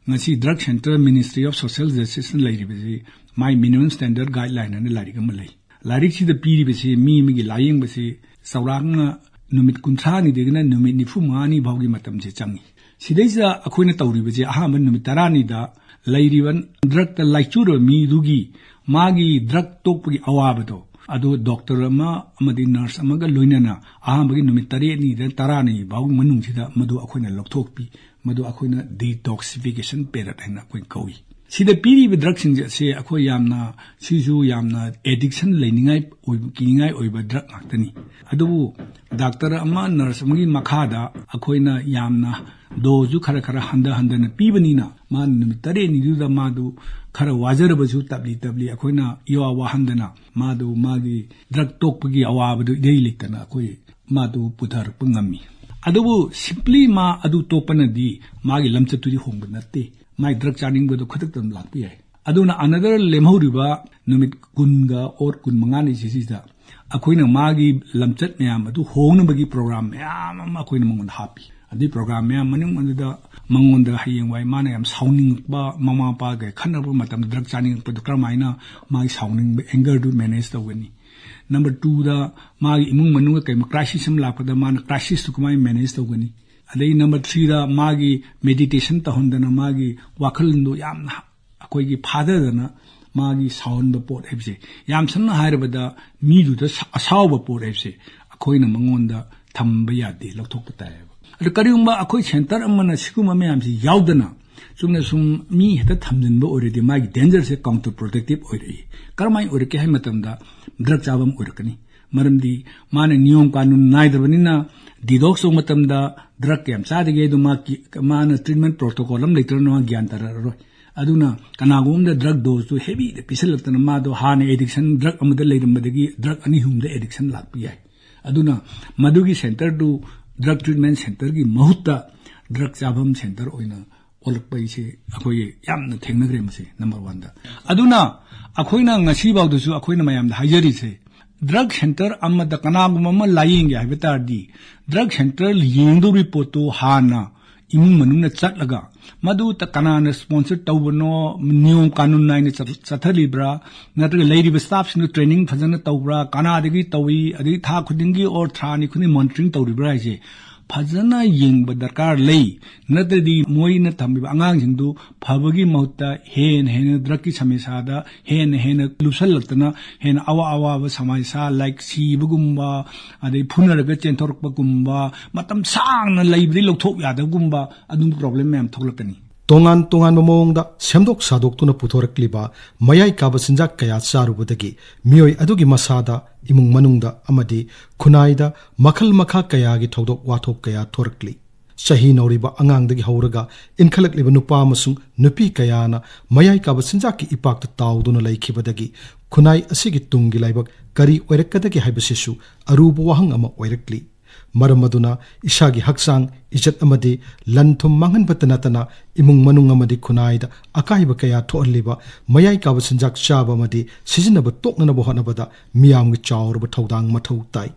ꯉꯁꯤ Drug Centre, Ministry of Social Justiceꯅ ꯂꯩꯔꯤꯕꯁꯤ ꯃꯥꯏ minimum standard guideline ꯍꯥꯏꯅ ꯂꯥꯏꯔꯤꯛ ꯑꯃ ꯂꯩ꯫ ꯂꯥꯏꯔꯤꯛꯁꯤꯗ ꯄꯤꯔꯤꯕꯁꯤ ꯃꯤ ꯑꯃꯒꯤ ꯂꯥꯌꯦꯡꯕꯁꯤ ꯆꯥꯎꯔꯥꯛꯅ ꯅꯨꯃꯤꯠ ꯀꯨꯟꯊ꯭ꯔꯥꯅꯤꯗꯒꯤꯅ ꯅꯨꯃꯤꯠ ꯅꯤꯐꯨ ꯃꯉꯥꯅꯤ ꯐꯥꯎꯒꯤ ꯃꯇꯝꯁꯦ ꯆꯪꯉꯤ꯫ ꯁꯤꯗꯩꯁꯤꯗ ꯑꯩꯈꯣꯏꯅ ꯇꯧꯔꯤꯕꯁꯦ, ꯑꯍꯥꯟꯕ ꯅꯨꯃꯤꯠ ꯇꯔꯥꯅꯤꯗ ꯂꯩꯔꯤꯕ drugꯇ ꯂꯥꯏꯆꯨꯔꯕ ꯃꯤꯗꯨꯒꯤ ꯃꯥꯒꯤ drug ꯇꯣꯛꯄꯒꯤ ꯑꯋꯥꯕꯗꯣ, ꯑꯗꯨ doctor ꯑꯃ ꯑꯃꯗꯤ nurse ꯑꯃꯒ ꯂꯣꯏꯅꯅ ꯑꯍꯥꯟꯕꯒꯤ ꯅꯨꯃꯤꯠ ꯇꯔꯦꯠꯅꯤꯗ ꯇꯔꯥꯅꯤ ꯐꯥꯎꯒꯤ ꯃꯅꯨꯡꯁꯤꯗ ꯃꯗꯨ ꯑꯩꯈꯣꯏꯅ ꯂꯧꯊꯣꯛꯄꯤ꯫ ꯃꯗꯨ ꯑꯩꯈꯣꯏꯅ detoxification period ꯍꯥꯏꯅ ꯑꯩꯈꯣꯏ ꯀꯧꯏ꯫ ꯁꯤꯗ ꯄꯤꯔꯤꯕ ꯗ꯭ꯔꯛꯁꯤꯡꯁꯦ ꯑꯁꯦ ꯑꯩꯈꯣꯏ ꯌꯥꯝꯅ, ꯁꯤꯁꯨ ꯌꯥꯝꯅ ꯑꯦꯗꯤꯛꯁꯟ ꯂꯩꯅꯤꯡꯉꯥꯏ ꯑꯣꯏꯕ, ꯀꯤꯅꯤꯡꯉꯥꯏ ꯑꯣꯏꯕ ꯗ꯭ꯔꯛ ꯉꯥꯛꯇꯅꯤ꯫ ꯑꯗꯨꯕꯨ ꯗꯥꯛꯇꯔ ꯑꯃ, ꯅꯔꯁ ꯑꯃꯒꯤ ꯃꯈꯥꯗ ꯑꯩꯈꯣꯏꯅ ꯌꯥꯝꯅ ꯗꯣꯁꯁꯨ ꯈꯔ ꯈꯔ ꯍꯟꯊ ꯍꯟꯊꯅ ꯄꯤꯕꯅꯤꯅ, ꯃꯥꯅ ꯅꯨꯃꯤꯠ ꯇꯔꯦꯠꯅꯤꯗꯨꯗ ꯃꯥꯗꯨ ꯈꯔ ꯋꯥꯖꯔꯕꯁꯨ ꯇꯞꯂꯤ ꯇꯞꯂꯤ ꯑꯩꯈꯣꯏꯅ ꯏꯋꯥ ꯋꯥꯍꯟꯗꯅ ꯃꯥꯗꯨ ꯃꯥꯒꯤ ꯗ꯭ꯔꯛ ꯇꯣꯛꯄꯒꯤ ꯑꯋꯥꯕꯗꯨ ꯏꯔꯩ ꯂꯩꯇꯅ ꯑꯩꯈꯣꯏ ꯃꯥꯗꯨ ꯄꯨꯊꯔꯛꯄ ꯉꯝꯃꯤ꯫ ꯑꯗꯨꯕꯨ simply ꯃꯥ ꯑꯗꯨ ꯇꯣꯛꯄꯅꯗꯤ ꯃꯥꯒꯤ ꯂꯝꯆꯠꯇꯨꯗꯤ ꯍꯣꯡꯕ ꯅꯠꯇꯦ꯫ ꯃꯥꯒꯤ ꯗ꯭ꯔꯛ ꯆꯥꯅꯤꯡꯕꯗꯨ ꯈꯨꯗꯛꯇ ꯑꯗꯨꯝ ꯂꯥꯛꯄ ꯌꯥꯏ꯫ ꯑꯗꯨꯅ another ꯂꯦꯝꯍꯧꯔꯤꯕ ꯅꯨꯃꯤꯠ ꯀꯨꯟꯒ or ꯀꯨꯟꯃꯉꯥꯅꯤ ꯁꯤꯁꯤꯗ ꯑꯩꯈꯣꯏꯅ ꯃꯥꯒꯤ ꯂꯝꯆꯠ ꯃꯌꯥꯝ ꯑꯗꯨ ꯍꯣꯡꯅꯕꯒꯤ program ꯃꯌꯥꯝ ꯑꯃ ꯑꯩꯈꯣꯏꯅ ꯃꯉꯣꯟꯗ ꯍꯥꯞꯄꯤ꯫ ꯑꯗꯨꯒꯤ program ꯃꯌꯥꯝ ꯃꯅꯨꯡ ꯑꯗꯨꯗ ꯃꯉꯣꯟꯗ ꯍꯌꯦꯡꯋꯥꯏ ꯃꯥꯅ ꯌꯥꯝ ꯁꯥꯎꯅꯤꯡꯉꯛꯄ, ꯃꯃꯥ ꯃꯄꯥꯒ ꯈꯠꯅꯕ ꯃꯇꯝꯗ ꯗ꯭ꯔꯛ ꯆꯥꯅꯤꯡꯉꯛꯄꯗꯨ ꯀꯔꯝꯍꯥꯏꯅ ꯃꯥꯒꯤ ꯁꯥꯎꯅꯤꯡꯕ, angerꯗꯨ manage ꯇꯧꯒꯅꯤ? Number twoꯗ ꯃꯥꯒꯤ ꯏꯃꯨꯡ ꯃꯅꯨꯡꯗ ꯀꯩꯒꯨꯝꯕ crisis ꯑꯃ ꯂꯥꯛꯄꯗ ꯃꯥꯅ crisisꯇꯨ ꯀꯃꯥꯏꯅ manage ꯇꯧꯒꯅꯤ? ꯑꯗꯩ number threeꯗ ꯃꯥꯒꯤ meditation ꯇꯧꯍꯟꯗꯅ ꯃꯥꯒꯤ ꯋꯥꯈꯜꯗꯣ ꯌꯥꯝꯅ ꯑꯩꯈꯣꯏꯒꯤ ꯐꯥꯊꯗꯅ ꯃꯥꯒꯤ ꯁꯥꯎꯍꯟꯕ ꯄꯣꯠ ꯍꯥꯏꯕꯁꯦ, ꯌꯥꯝ ꯁꯝꯅ ꯍꯥꯏꯔꯕꯗ ꯃꯤꯗꯨꯗ ꯁ-, ꯑꯁꯥꯎꯕ ꯄꯣꯠ ꯍꯥꯏꯕꯁꯦ ꯑꯩꯈꯣꯏꯅ ꯃꯉꯣꯟꯗ ꯊꯝꯕ ꯌꯥꯗꯦ, ꯂꯧꯊꯣꯛꯄ ꯇꯥꯏꯌꯦꯕ꯫ ꯑꯗꯣ ꯀꯔꯤꯒꯨꯝꯕ ꯑꯩꯈꯣꯏ center ꯑꯃꯅ ꯁꯤꯒꯨꯝꯕ ꯃꯌꯥꯝꯁꯤ ꯌꯥꯎꯗꯅ ꯆꯨꯝꯅ ꯁꯨꯝ ꯃꯤ ꯍꯦꯛꯇ ꯊꯝꯖꯤꯟꯕ ꯑꯣꯏꯔꯗꯤ ꯃꯥꯒꯤ dangerꯁꯦ counterproductive ꯑꯣꯏꯔꯛꯏ꯫ ꯀꯔꯝꯍꯥꯏꯅ ꯑꯣꯏꯔꯛꯀꯦ ꯍꯥꯏꯕ ꯃꯇꯝꯗ drug ꯆꯥꯕ ꯑꯃ ꯑꯣꯏꯔꯛꯀꯅꯤ꯫ ꯃꯔꯝꯗꯤ ꯃꯥꯅ ꯅꯤꯌꯣꯝ ꯀꯥꯅꯨꯟ ꯅꯥꯏꯗꯕꯅꯤꯅ detox ꯇꯧꯕ ꯃꯇꯝꯗ drug ꯀꯌꯥꯝ ꯆꯥꯗꯒꯦ ꯑꯗꯨ ꯃꯥ ꯀꯤ-, ꯃꯥꯅ treatment protocol ꯑꯃ ꯂꯩꯇ꯭ꯔꯒꯅ ꯃꯥ ꯒ꯭ꯌꯥꯟ ꯇꯥꯔꯛꯑꯔꯣꯏ꯫ ꯑꯗꯨꯅ ꯀꯅꯥꯒꯨꯝꯕ ꯑꯃꯗ drug doseꯇꯨ heavyꯗ ꯄꯤꯁꯜꯂꯛꯇꯅ ꯃꯥꯗꯣ ꯍꯥꯟꯅ addiction drug ꯑꯃꯗ ꯂꯩꯔꯝꯕꯗꯒꯤ drug ꯑꯅꯤ ꯑꯍꯨꯝꯗ addiction ꯂꯥꯛꯄ ꯌꯥꯏ꯫ ꯑꯗꯨꯅ ꯃꯗꯨꯒꯤ centerꯗꯨ drug treatment centerꯒꯤ ꯃꯍꯨꯠꯇ drug ꯆꯥꯐꯝ center ꯑꯣꯏꯅ ꯑꯣꯜꯂꯛꯄ ꯍꯥꯏꯁꯦ ꯑꯩꯈꯣꯏꯒꯤ ꯌꯥꯝꯅ ꯊꯦꯡꯅꯈ꯭ꯔꯦ ꯃꯁꯤ number oneꯗ꯫ ꯑꯗꯨꯅ ꯑꯩꯈꯣꯏꯅ ꯉꯁꯤꯐꯥꯎꯗꯁꯨ ꯑꯩꯈꯣꯏꯅ ꯃꯌꯥꯝꯗ ꯍꯥꯏꯖꯔꯤꯁꯦ, drug center ꯑꯃꯗ ꯀꯅꯥꯒꯨꯝꯕ ꯑꯃ ꯂꯥꯌꯦꯡꯒꯦ ꯍꯥꯏꯕ ꯇꯥꯔꯗꯤ drug center ꯌꯦꯡꯗꯧꯔꯤ ꯄꯣꯠꯇꯨ ꯍꯥꯟꯅ ꯏꯃꯨꯡ ꯃꯅꯨꯡꯅ ꯆꯠꯂꯒ ꯃꯗꯨ ꯇ-, ꯀꯅꯥꯅ sponsor ꯇꯧꯕꯅꯣ, ꯅꯤꯌꯣꯝ ꯀꯥꯅꯨꯟ ꯅꯥꯏꯅ ꯆꯠ-, ꯆꯠꯊꯔꯤꯕ꯭ꯔꯥ, ꯅꯠꯇ꯭ꯔꯒ ꯂꯩꯔꯤꯕ staffꯁꯤꯡꯗꯨ training ꯐꯖꯅ ꯇꯧꯕ꯭ꯔꯥ, ꯀꯅꯥꯗꯒꯤ ꯇꯧꯏ, ꯑꯗꯒꯤ ꯊꯥ ꯈꯨꯗꯤꯡꯒꯤ or ꯊꯥ ꯑꯅꯤ ꯈꯨꯗꯤꯡ monitoring ꯇꯧꯔꯤꯕ꯭ꯔꯥ ꯍꯥꯏꯁꯦ ꯐꯖꯅ ꯌꯦꯡꯕ ꯗꯔꯀꯥꯔ ꯂꯩ꯫ ꯅꯠꯇ꯭ꯔꯗꯤ ꯃꯣꯏꯅ ꯊꯝꯃꯤꯕ ꯑꯉꯥꯡꯁꯤꯡꯗꯨ ꯐꯕꯒꯤ ꯃꯍꯨꯠꯇ ꯍꯦꯟꯅ ꯍꯦꯟꯅ drugꯀꯤ ꯁꯃꯁ꯭ꯌꯥꯗ ꯍꯦꯟꯅ ꯍꯦꯟꯅ ꯂꯨꯞꯁꯜꯂꯛꯇꯅ ꯍꯦꯟꯅ ꯑꯋꯥ ꯑꯋꯥꯕ ꯁꯃꯁ꯭ꯌꯥ like ꯁꯤꯕꯒꯨꯝꯕ, ꯑꯗꯩ ꯐꯨꯅꯔꯒ ꯆꯦꯟꯊꯣꯔꯛꯄꯒꯨꯝꯕ, ꯃꯇꯝ ꯁꯥꯡꯅ ꯂꯩꯕꯗꯒꯤ ꯂꯧꯊꯣꯛ ꯌꯥꯗꯕꯒꯨꯝꯕ ꯑꯗꯨꯝꯕ problem ꯃꯌꯥꯝ ꯊꯣꯛꯂꯛꯀꯅꯤ꯫ ꯇꯣꯉꯥꯟ ꯇꯣꯉꯥꯟꯕ ꯃꯑꯣꯡꯗ ꯁꯦꯝꯗꯣꯛ ꯁꯥꯗꯣꯛꯇꯨꯅ ꯄꯨꯊꯣꯔꯛꯂꯤꯕ ꯃꯌꯥꯏ ꯀꯥꯕ ꯆꯤꯟꯖꯥꯛ ꯀꯌꯥ ꯆꯥꯔꯨꯕꯗꯒꯤ ꯃꯤꯑꯣꯏ ꯑꯗꯨꯒꯤ ꯃꯁꯥꯗ, ꯏꯃꯨꯡ ꯃꯅꯨꯡꯗ ꯑꯃꯗꯤ ꯈꯨꯟꯅꯥꯏꯗ ꯃꯈꯜ ꯃꯈꯥ ꯀꯌꯥꯒꯤ ꯊꯧꯗꯣꯛ ꯋꯥꯊꯣꯛ ꯀꯌꯥ ꯊꯣꯔꯛꯂꯤ꯫ ꯆꯍꯤ ꯅꯧꯔꯤꯕ ꯑꯉꯥꯡꯗꯒꯤ ꯍꯧꯔꯒ ꯏꯟꯈꯠꯂꯛꯂꯤꯕ ꯅꯨꯄꯥ ꯑꯃꯁꯨꯡ ꯅꯨꯄꯤ ꯀꯌꯥꯅ ꯃꯌꯥꯏ ꯀꯥꯕ ꯆꯤꯟꯖꯥꯛꯀꯤ ꯏꯄꯥꯛꯇ ꯇꯥꯎꯗꯨꯅ ꯂꯩꯈꯤꯕꯗꯒꯤ ꯈꯨꯟꯅꯥꯏ ꯑꯁꯤꯒꯤ ꯇꯨꯡꯒꯤ ꯂꯥꯏꯕꯛ ꯀꯔꯤ ꯑꯣꯏꯔꯛꯀꯗꯒꯦ ꯍꯥꯏꯕꯁꯤꯁꯨ ꯑꯔꯨꯕ ꯋꯥꯍꯪ ꯑꯃ ꯑꯣꯏꯔꯛꯂꯤ꯫ ꯃꯔꯝ ꯑꯗꯨꯅ ꯏꯁꯥꯒꯤ ꯍꯛꯆꯥꯡ, ꯏꯖꯠ ꯑꯃꯗꯤ ꯂꯟ ꯊꯨꯝ ꯃꯥꯡꯍꯟꯕꯇ ꯅꯠꯇꯅ ꯏꯃꯨꯡ ꯃꯅꯨꯡ ꯑꯃꯗꯤ ꯈꯨꯟꯅꯥꯏꯗ ꯑꯀꯥꯏꯕ ꯀꯌꯥ ꯊꯣꯛꯍꯜꯂꯤꯕ ꯃꯌꯥꯏ ꯀꯥꯕ ꯆꯤꯟꯖꯥꯛ ꯆꯥꯕ ꯑꯃꯗꯤ ꯁꯤꯖꯤꯟꯅꯕ ꯇꯣꯛꯅꯅꯕ ꯍꯣꯠꯅꯕꯗ ꯃꯤꯌꯥꯝꯒꯤ ꯆꯥꯎꯔꯕ ꯊꯧꯗꯥꯡ ꯃꯊꯧ ꯇꯥꯏ꯫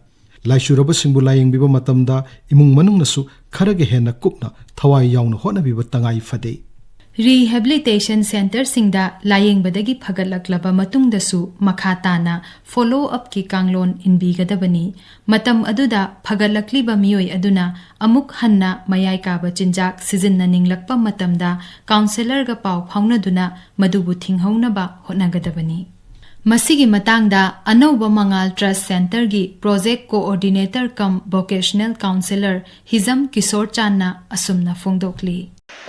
ꯂꯥꯏꯆꯨꯔꯕꯁꯤꯡꯕꯨ ꯂꯥꯌꯦꯡꯕꯤꯕ ꯃꯇꯝꯗ ꯏꯃꯨꯡ ꯃꯅꯨꯡꯅꯁꯨ ꯈꯔꯒ ꯍꯦꯟꯅ ꯀꯨꯞꯅ ꯊꯋꯥꯏ ꯌꯥꯎꯅ ꯍꯣꯠꯅꯕꯤꯕ ꯇꯉꯥꯏ ꯐꯗꯦ꯫ Rehabilitation centreꯁꯤꯡꯗ ꯂꯥꯌꯦꯡꯕꯗꯒꯤ ꯐꯒꯠꯂꯛꯂꯕ ꯃꯇꯨꯡꯗꯁꯨ ꯃꯈꯥ ꯇꯥꯅ follow upꯀꯤ ꯀꯥꯡꯂꯣꯟ ꯏꯟꯕꯤꯒꯗꯕꯅꯤ꯫ ꯃꯇꯝ ꯑꯗꯨꯗ ꯐꯒꯠꯂꯛꯂꯤꯕ ꯃꯤꯑꯣꯏ ꯑꯗꯨꯅ ꯑꯃꯨꯛ ꯍꯟꯅ ꯃꯌꯥꯏ ꯀꯥꯕ ꯆꯤꯟꯖꯥꯛ ꯁꯤꯖꯤꯟꯅꯅꯤꯡꯂꯛꯄ ꯃꯇꯝꯗ counsellorꯒ ꯄꯥꯎ ꯐꯥꯎꯅꯗꯨꯅ ꯃꯗꯨꯕꯨ ꯊꯤꯡꯍꯧꯅꯕ ꯍꯣꯠꯅꯒꯗꯕꯅꯤ꯫ ꯃꯁꯤꯒꯤ ꯃꯇꯥꯡꯗ ꯑꯅꯧꯕ ꯃꯉꯥꯜ Trust Centreꯒꯤ Project Coordinator cum Vocational Counsellor ꯍꯤꯖꯝ ꯀꯤꯁꯣꯔ ꯆꯥꯟꯅ ꯑꯁꯨꯝꯅ ꯐꯣꯡꯗꯣꯛꯂꯤ꯫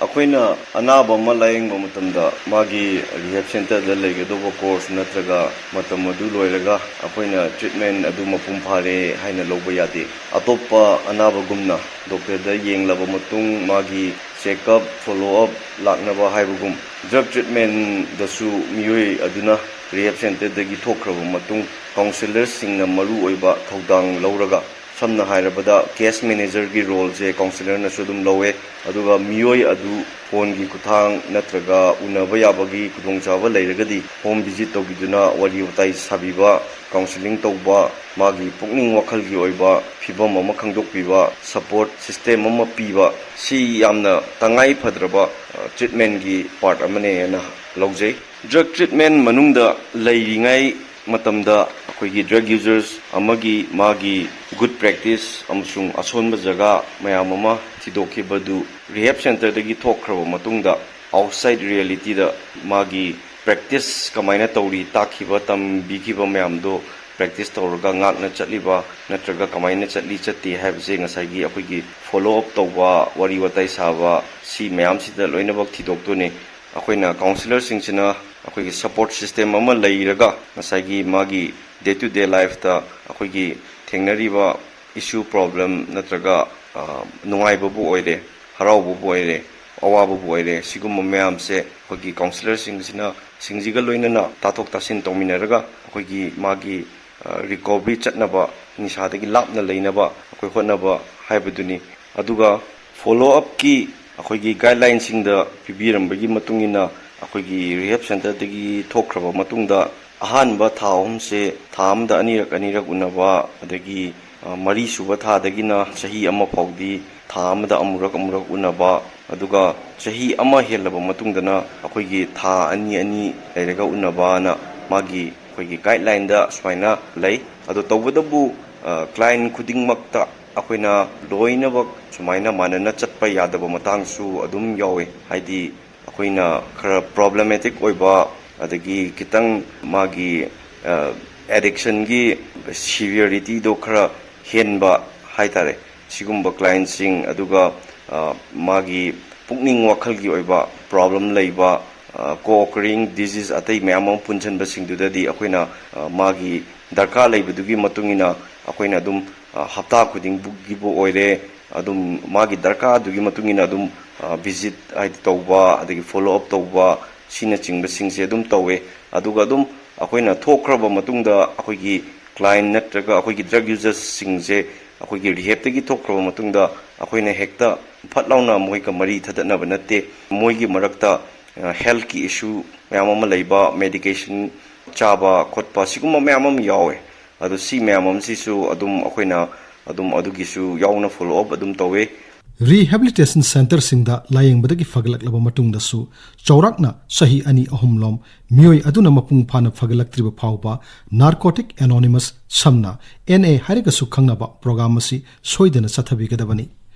ꯑꯩꯈꯣꯏꯅ ꯑꯅꯥꯕ ꯑꯃ ꯂꯥꯌꯦꯡꯕ ꯃꯇꯝꯗ ꯃꯥꯒꯤ rehab centreꯗ ꯂꯩꯒꯗꯧꯕ course ꯅꯠꯇ꯭ꯔꯒ ꯃꯇꯝ ꯑꯗꯨ ꯂꯣꯏꯔꯒ ꯑꯩꯈꯣꯏꯅ treatment ꯑꯗꯨ ꯃꯄꯨꯡ ꯐꯥꯔꯦ ꯍꯥꯏꯅ ꯂꯧꯕ ꯌꯥꯗꯦ꯫ ꯑꯇꯣꯞꯄ ꯑꯅꯥꯕꯒꯨꯝꯅ doctorꯗ ꯌꯦꯡꯂꯕ ꯃꯇꯨꯡ ꯃꯥꯒꯤ check up, follow up ꯂꯥꯛꯅꯕ ꯍꯥꯏꯕꯒꯨꯝ drug treatmentꯗꯁꯨ ꯃꯤꯑꯣꯏ ꯑꯗꯨꯅ rehab centreꯗꯒꯤ ꯊꯣꯛꯈ꯭ꯔꯕ ꯃꯇꯨꯡ counsellorꯁꯤꯡꯅ ꯃꯔꯨ ꯑꯣꯏꯕ ꯊꯧꯗꯥꯡ ꯂꯧꯔꯒ, ꯁꯝꯅ ꯍꯥꯏꯔꯕꯗ case managerꯒꯤ roleꯁꯦ counsellorꯅꯁꯨ ꯑꯗꯨꯝ ꯂꯧꯋꯦ꯫ ꯑꯗꯨꯒ ꯃꯤꯑꯣꯏ ꯑꯗꯨ phoneꯒꯤ ꯈꯨꯠꯊꯥꯡ ꯅꯠꯇ꯭ꯔꯒ ꯎꯅꯕ ꯌꯥꯕꯒꯤ ꯈꯨꯗꯣꯡꯆꯥꯕ ꯂꯩꯔꯒꯗꯤ home visit ꯇꯧꯕꯤꯗꯨꯅ ꯋꯥꯔꯤ ꯋꯥꯇꯥꯏ ꯁꯥꯕꯤꯕ, counselling ꯇꯧꯕ, ꯃꯥꯒꯤ ꯄꯨꯛꯅꯤꯡ ꯋꯥꯈꯜꯒꯤ ꯑꯣꯏꯕ ꯐꯤꯕꯝ ꯑꯃ ꯈꯪꯗꯣꯛꯄꯤꯕ, support system ꯑꯃ ꯄꯤꯕ, ꯁꯤ ꯌꯥꯝꯅ ꯇꯉꯥꯏ ꯐꯗ꯭ꯔꯕ treatmentꯀꯤ part ꯑꯃꯅꯦꯅ ꯂꯧꯖꯩ꯫ Drug treatment ꯃꯅꯨꯡꯗ ꯂꯩꯔꯤꯉꯩ ꯃꯇꯝꯗ ꯑꯩꯈꯣꯏꯒꯤ drug users ꯑꯃꯒꯤ ꯃꯥꯒꯤ good practice ꯑꯃꯁꯨꯡ ꯑꯁꯣꯟꯕ ꯖꯒꯥ ꯃꯌꯥꯝ ꯑꯃ ꯊꯤꯗꯣꯛꯈꯤꯕꯗꯨ rehab centreꯗꯒꯤ ꯊꯣꯛꯈ꯭ꯔꯕ ꯃꯇꯨꯡꯗ outside realityꯗ ꯃꯥꯒꯤ practice ꯀꯃꯥꯏꯅ ꯇꯧꯔꯤ, ꯇꯥꯛꯈꯤꯕ ꯇꯝꯕꯤꯈꯤꯕ ꯃꯌꯥꯝꯗꯣ ꯄ꯭ꯔꯦꯛꯇꯤꯁ ꯇꯧꯔꯒ ꯉꯥꯛꯅ ꯆꯠꯂꯤꯕ ꯅꯠꯇ꯭ꯔꯒ ꯀꯃꯥꯏꯅ ꯆꯠꯂꯤ ꯆꯠꯇꯦ ꯍꯥꯏꯕꯁꯦ ꯉꯁꯥꯏꯒꯤ ꯑꯩꯈꯣꯏꯒꯤ ꯐꯣꯂꯣ ꯑꯞ ꯇꯧꯕ, ꯋꯥꯔꯤ ꯋꯥꯇꯥꯏ ꯁꯥꯕ, ꯁꯤ ꯃꯌꯥꯝꯁꯤꯗ ꯂꯣꯏꯅꯃꯛ ꯊꯤꯗꯣꯛꯇꯣꯏꯅꯤ꯫ ꯑꯩꯈꯣꯏꯅ ꯀꯥꯎꯟꯁꯤꯂꯔꯁꯤꯡꯁꯤꯅ ꯑꯩꯈꯣꯏꯒꯤ ꯁꯄꯣꯔꯠ ꯁꯤꯁꯇꯦꯝ ꯑꯃ ꯂꯩꯔꯒ ꯉꯁꯥꯏꯒꯤ ꯃꯥꯒꯤ ꯗꯦ ꯇꯨ ꯗꯦ ꯂꯥꯏꯐꯇ ꯑꯩꯈꯣꯏꯒꯤ ꯊꯦꯡꯅꯔꯤꯕ ꯏꯁꯨ, ꯄ꯭ꯔꯣꯕ꯭ꯂꯦꯝ ꯅꯠꯇ꯭ꯔꯒ ꯅꯨꯡꯉꯥꯏꯕꯕꯨ ꯑꯣꯏꯔꯦ, ꯍꯔꯥꯎꯕꯕꯨ ꯑꯣꯏꯔꯦ, ꯑꯋꯥꯕꯕꯨ ꯑꯣꯏꯔꯦ, ꯁꯤꯒꯨꯝꯕ ꯃꯌꯥꯝꯁꯦ ꯑꯩꯈꯣꯏꯒꯤ ꯀꯥꯎꯟꯁꯤꯂꯔꯁꯤꯡꯁꯤꯅ ꯁꯤꯡꯁꯤꯒ ꯂꯣꯏꯅꯅ ꯇꯥꯊꯣꯛ ꯇꯥꯁꯤꯟ ꯇꯧꯃꯤꯟꯅꯔꯒ ꯑꯩꯈꯣꯏꯒꯤ ꯃꯥꯒꯤ ꯔꯤꯀꯣꯕꯔꯤ ꯆꯠꯅꯕ, ꯅꯤꯁꯥꯗꯒꯤ ꯂꯥꯞꯅ ꯂꯩꯅꯕ ꯑꯩꯈꯣꯏ ꯍꯣꯠꯅꯕ ꯍꯥꯏꯕꯗꯨꯅꯤ꯫ ꯑꯗꯨꯒ ꯐꯣꯂꯣ ꯑꯞꯀꯤ ꯑꯩꯈꯣꯏꯒꯤ ꯒꯥꯏꯗꯂꯥꯏꯟꯁꯤꯡꯗ ꯄꯤꯕꯤꯔꯝꯕꯒꯤ ꯃꯇꯨꯡ ꯏꯟꯅ ꯑꯩꯈꯣꯏꯒꯤ ꯔꯤꯍꯦꯞ ꯁꯦꯟꯇꯔꯗꯒꯤ ꯊꯣꯛꯈ꯭ꯔꯕ ꯃꯇꯨꯡꯗ ꯑꯍꯥꯟꯕ ꯊꯥ ꯑꯍꯨꯝꯁꯦ ꯊꯥ ꯑꯃꯗ ꯑꯅꯤꯔꯛ ꯑꯅꯤꯔꯛ ꯎꯅꯕ, ꯑꯗꯒꯤ ꯃꯔꯤ ꯁꯨꯕ ꯊꯥꯗꯒꯤꯅ ꯆꯍꯤ ꯑꯃ ꯐꯥꯎꯗꯤ ꯊꯥ ꯑꯃꯗ ꯑꯃꯨꯔꯛ ꯑꯃꯨꯔꯛ ꯎꯅꯕ, ꯑꯗꯨꯒ ꯆꯍꯤ ꯑꯃ ꯍꯦꯜꯂꯕ ꯃꯇꯨꯡꯗꯅ ꯑꯩꯈꯣꯏꯒꯤ ꯊꯥ ꯑꯅꯤ ꯑꯅꯤ ꯂꯩꯔꯒ ꯎꯅꯕꯅ ꯃꯥꯒꯤ ꯑꯩꯈꯣꯏꯒꯤ ꯒꯥꯏꯗꯂꯥꯏꯟꯗ ꯁꯨꯃꯥꯏꯅ ꯂꯩ꯫ ꯑꯗꯣ ꯇꯧꯕꯇꯕꯨ ꯀ꯭ꯂꯥꯏꯟ ꯈꯨꯗꯤꯡꯃꯛꯇ ꯑꯩꯈꯣꯏꯅ ꯂꯣꯏꯅꯃꯛ ꯁꯨꯃꯥꯏꯅ ꯃꯥꯟꯅꯅ ꯆꯠꯄ ꯌꯥꯗꯕ ꯃꯇꯥꯡꯁꯨ ꯑꯗꯨꯝ ꯌꯥꯎꯋꯦ꯫ ꯍꯥꯏꯗꯤ ꯑꯩꯈꯣꯏꯅ ꯈꯔ ꯄ꯭ꯔꯣꯕ꯭ꯂꯦꯃꯦꯇꯤꯛ ꯑꯣꯏꯕ, ꯑꯗꯒꯤ ꯈꯤꯇꯪ ꯃꯥꯒꯤ ꯑꯦꯗꯤꯛꯁꯟꯒꯤ ꯁꯤꯚꯤꯌꯔꯤꯇꯤꯗꯣ ꯈꯔ ꯍꯦꯟꯕ ꯍꯥꯏꯇꯥꯔꯦ, ꯁꯤꯒꯨꯝꯕ ꯀ꯭ꯂꯥꯏꯟꯁꯤꯡ, ꯑꯗꯨꯒ ꯃꯥꯒꯤ ꯄꯨꯛꯅꯤꯡ ꯋꯥꯈꯜꯒꯤ ꯑꯣꯏꯕ ꯄ꯭ꯔꯣꯕ꯭ꯂꯦꯝ ꯂꯩꯕ, ꯀꯣ ꯑꯣꯀꯔꯤꯡ ꯗꯤꯖꯤꯖ ꯑꯇꯩ ꯃꯌꯥꯝ ꯑꯃ ꯄꯨꯟꯁꯤꯟꯕꯁꯤꯡꯗꯨꯗꯗꯤ ꯑꯩꯈꯣꯏꯅ ꯃꯥꯒꯤ ꯗꯔꯀꯥꯔ ꯂꯩꯕꯗꯨꯒꯤ ꯃꯇꯨꯡ ꯏꯟꯅ ꯑꯩꯈꯣꯏꯅ ꯑꯗꯨꯝ ꯍꯞꯇꯥ ꯈꯨꯗꯤꯡꯒꯤꯕꯨ ꯑꯣꯏꯔꯦ, ꯑꯗꯨꯝ ꯃꯥꯒꯤ ꯗꯔꯀꯥꯔꯗꯨꯒꯤ ꯃꯇꯨꯡ ꯏꯟꯅ ꯑꯗꯨꯝ ꯚꯤꯖꯤꯠ ꯍꯥꯏꯗꯤ ꯇꯧꯕ, ꯑꯗꯒꯤ ꯐꯣꯂꯣ ꯑꯞ ꯇꯧꯕ, ꯁꯤꯅꯆꯤꯡꯕꯁꯤꯡꯁꯦ ꯑꯗꯨꯝ ꯇꯧꯋꯦ꯫ ꯑꯗꯨꯒ ꯑꯗꯨꯝ ꯑꯩꯈꯣꯏꯅ ꯊꯣꯛꯈ꯭ꯔꯕ ꯃꯇꯨꯡꯗ ꯑꯩꯈꯣꯏꯒꯤ ꯀ꯭ꯂꯥꯏꯟ ꯅꯠꯇ꯭ꯔꯒ ꯑꯩꯈꯣꯏꯒꯤ ꯗ꯭ꯔꯒ ꯌꯨꯖꯔꯁꯤꯡꯁꯦ ꯑꯩꯈꯣꯏꯒꯤ ꯔꯤꯍꯦꯞꯇꯒꯤ ꯊꯣꯛꯈ꯭ꯔꯕ ꯃꯇꯨꯡꯗ ꯑꯩꯈꯣꯏꯅ ꯍꯦꯛꯇ ꯐꯠ ꯂꯥꯎꯅ ꯃꯣꯏꯒ ꯃꯔꯤ ꯊꯗꯠꯅꯕ ꯅꯠꯇꯦ꯫ ꯃꯣꯏꯒꯤ ꯃꯔꯛꯇ ꯍꯦꯜꯊꯀꯤ ꯏꯁꯨ ꯃꯌꯥꯝ ꯑꯃ ꯂꯩꯕ, ꯃꯦꯗꯤꯀꯦꯁꯟ ꯆꯥꯕ ꯈꯣꯠꯄ, ꯁꯤꯒꯨꯝꯕ ꯃꯌꯥꯝ ꯑꯃ ꯌꯥꯎꯋꯦ꯫ ꯑꯗꯣ ꯁꯤ ꯃꯌꯥꯝ ꯑꯃꯁꯤꯁꯨ ꯑꯗꯨꯝ ꯑꯩꯈꯣꯏꯅ ꯑꯗꯨꯝ ꯑꯗꯨꯒꯤꯁꯨ ꯌꯥꯎꯅ ꯐꯣꯂꯣ ꯑꯞ ꯑꯗꯨꯝ ꯇꯧꯋꯦ꯫ ꯔꯤꯍꯦꯕꯤꯂꯤꯇꯦꯁꯟ ꯁꯦꯟꯇꯔꯁꯤꯡꯗ ꯂꯥꯌꯦꯡꯕꯗꯒꯤ ꯐꯒꯠꯂꯛꯂꯕ ꯃꯇꯨꯡꯗꯁꯨ ꯆꯥꯎꯔꯥꯛꯅ ꯆꯍꯤ ꯑꯅꯤ ꯑꯍꯨꯝꯂꯣꯝ ꯃꯤꯑꯣꯏ ꯑꯗꯨꯅ ꯃꯄꯨꯡ ꯐꯥꯅ ꯐꯒꯠꯂꯛꯇ꯭ꯔꯤꯕ ꯐꯥꯎꯕ ꯅꯥꯔꯀꯣꯇꯤꯛ ꯑꯦꯅꯣꯅꯤꯃꯁ, ꯁꯝꯅ ꯑꯦꯟ ꯑꯦ ꯍꯥꯏꯔꯒꯁꯨ ꯈꯪꯅꯕ, ꯄ꯭ꯔꯣꯒ꯭ꯔꯥꯝ ꯑꯁꯤ ꯁꯣꯏꯗꯅ ꯆꯠꯊꯕꯤꯒꯗꯕꯅꯤ꯫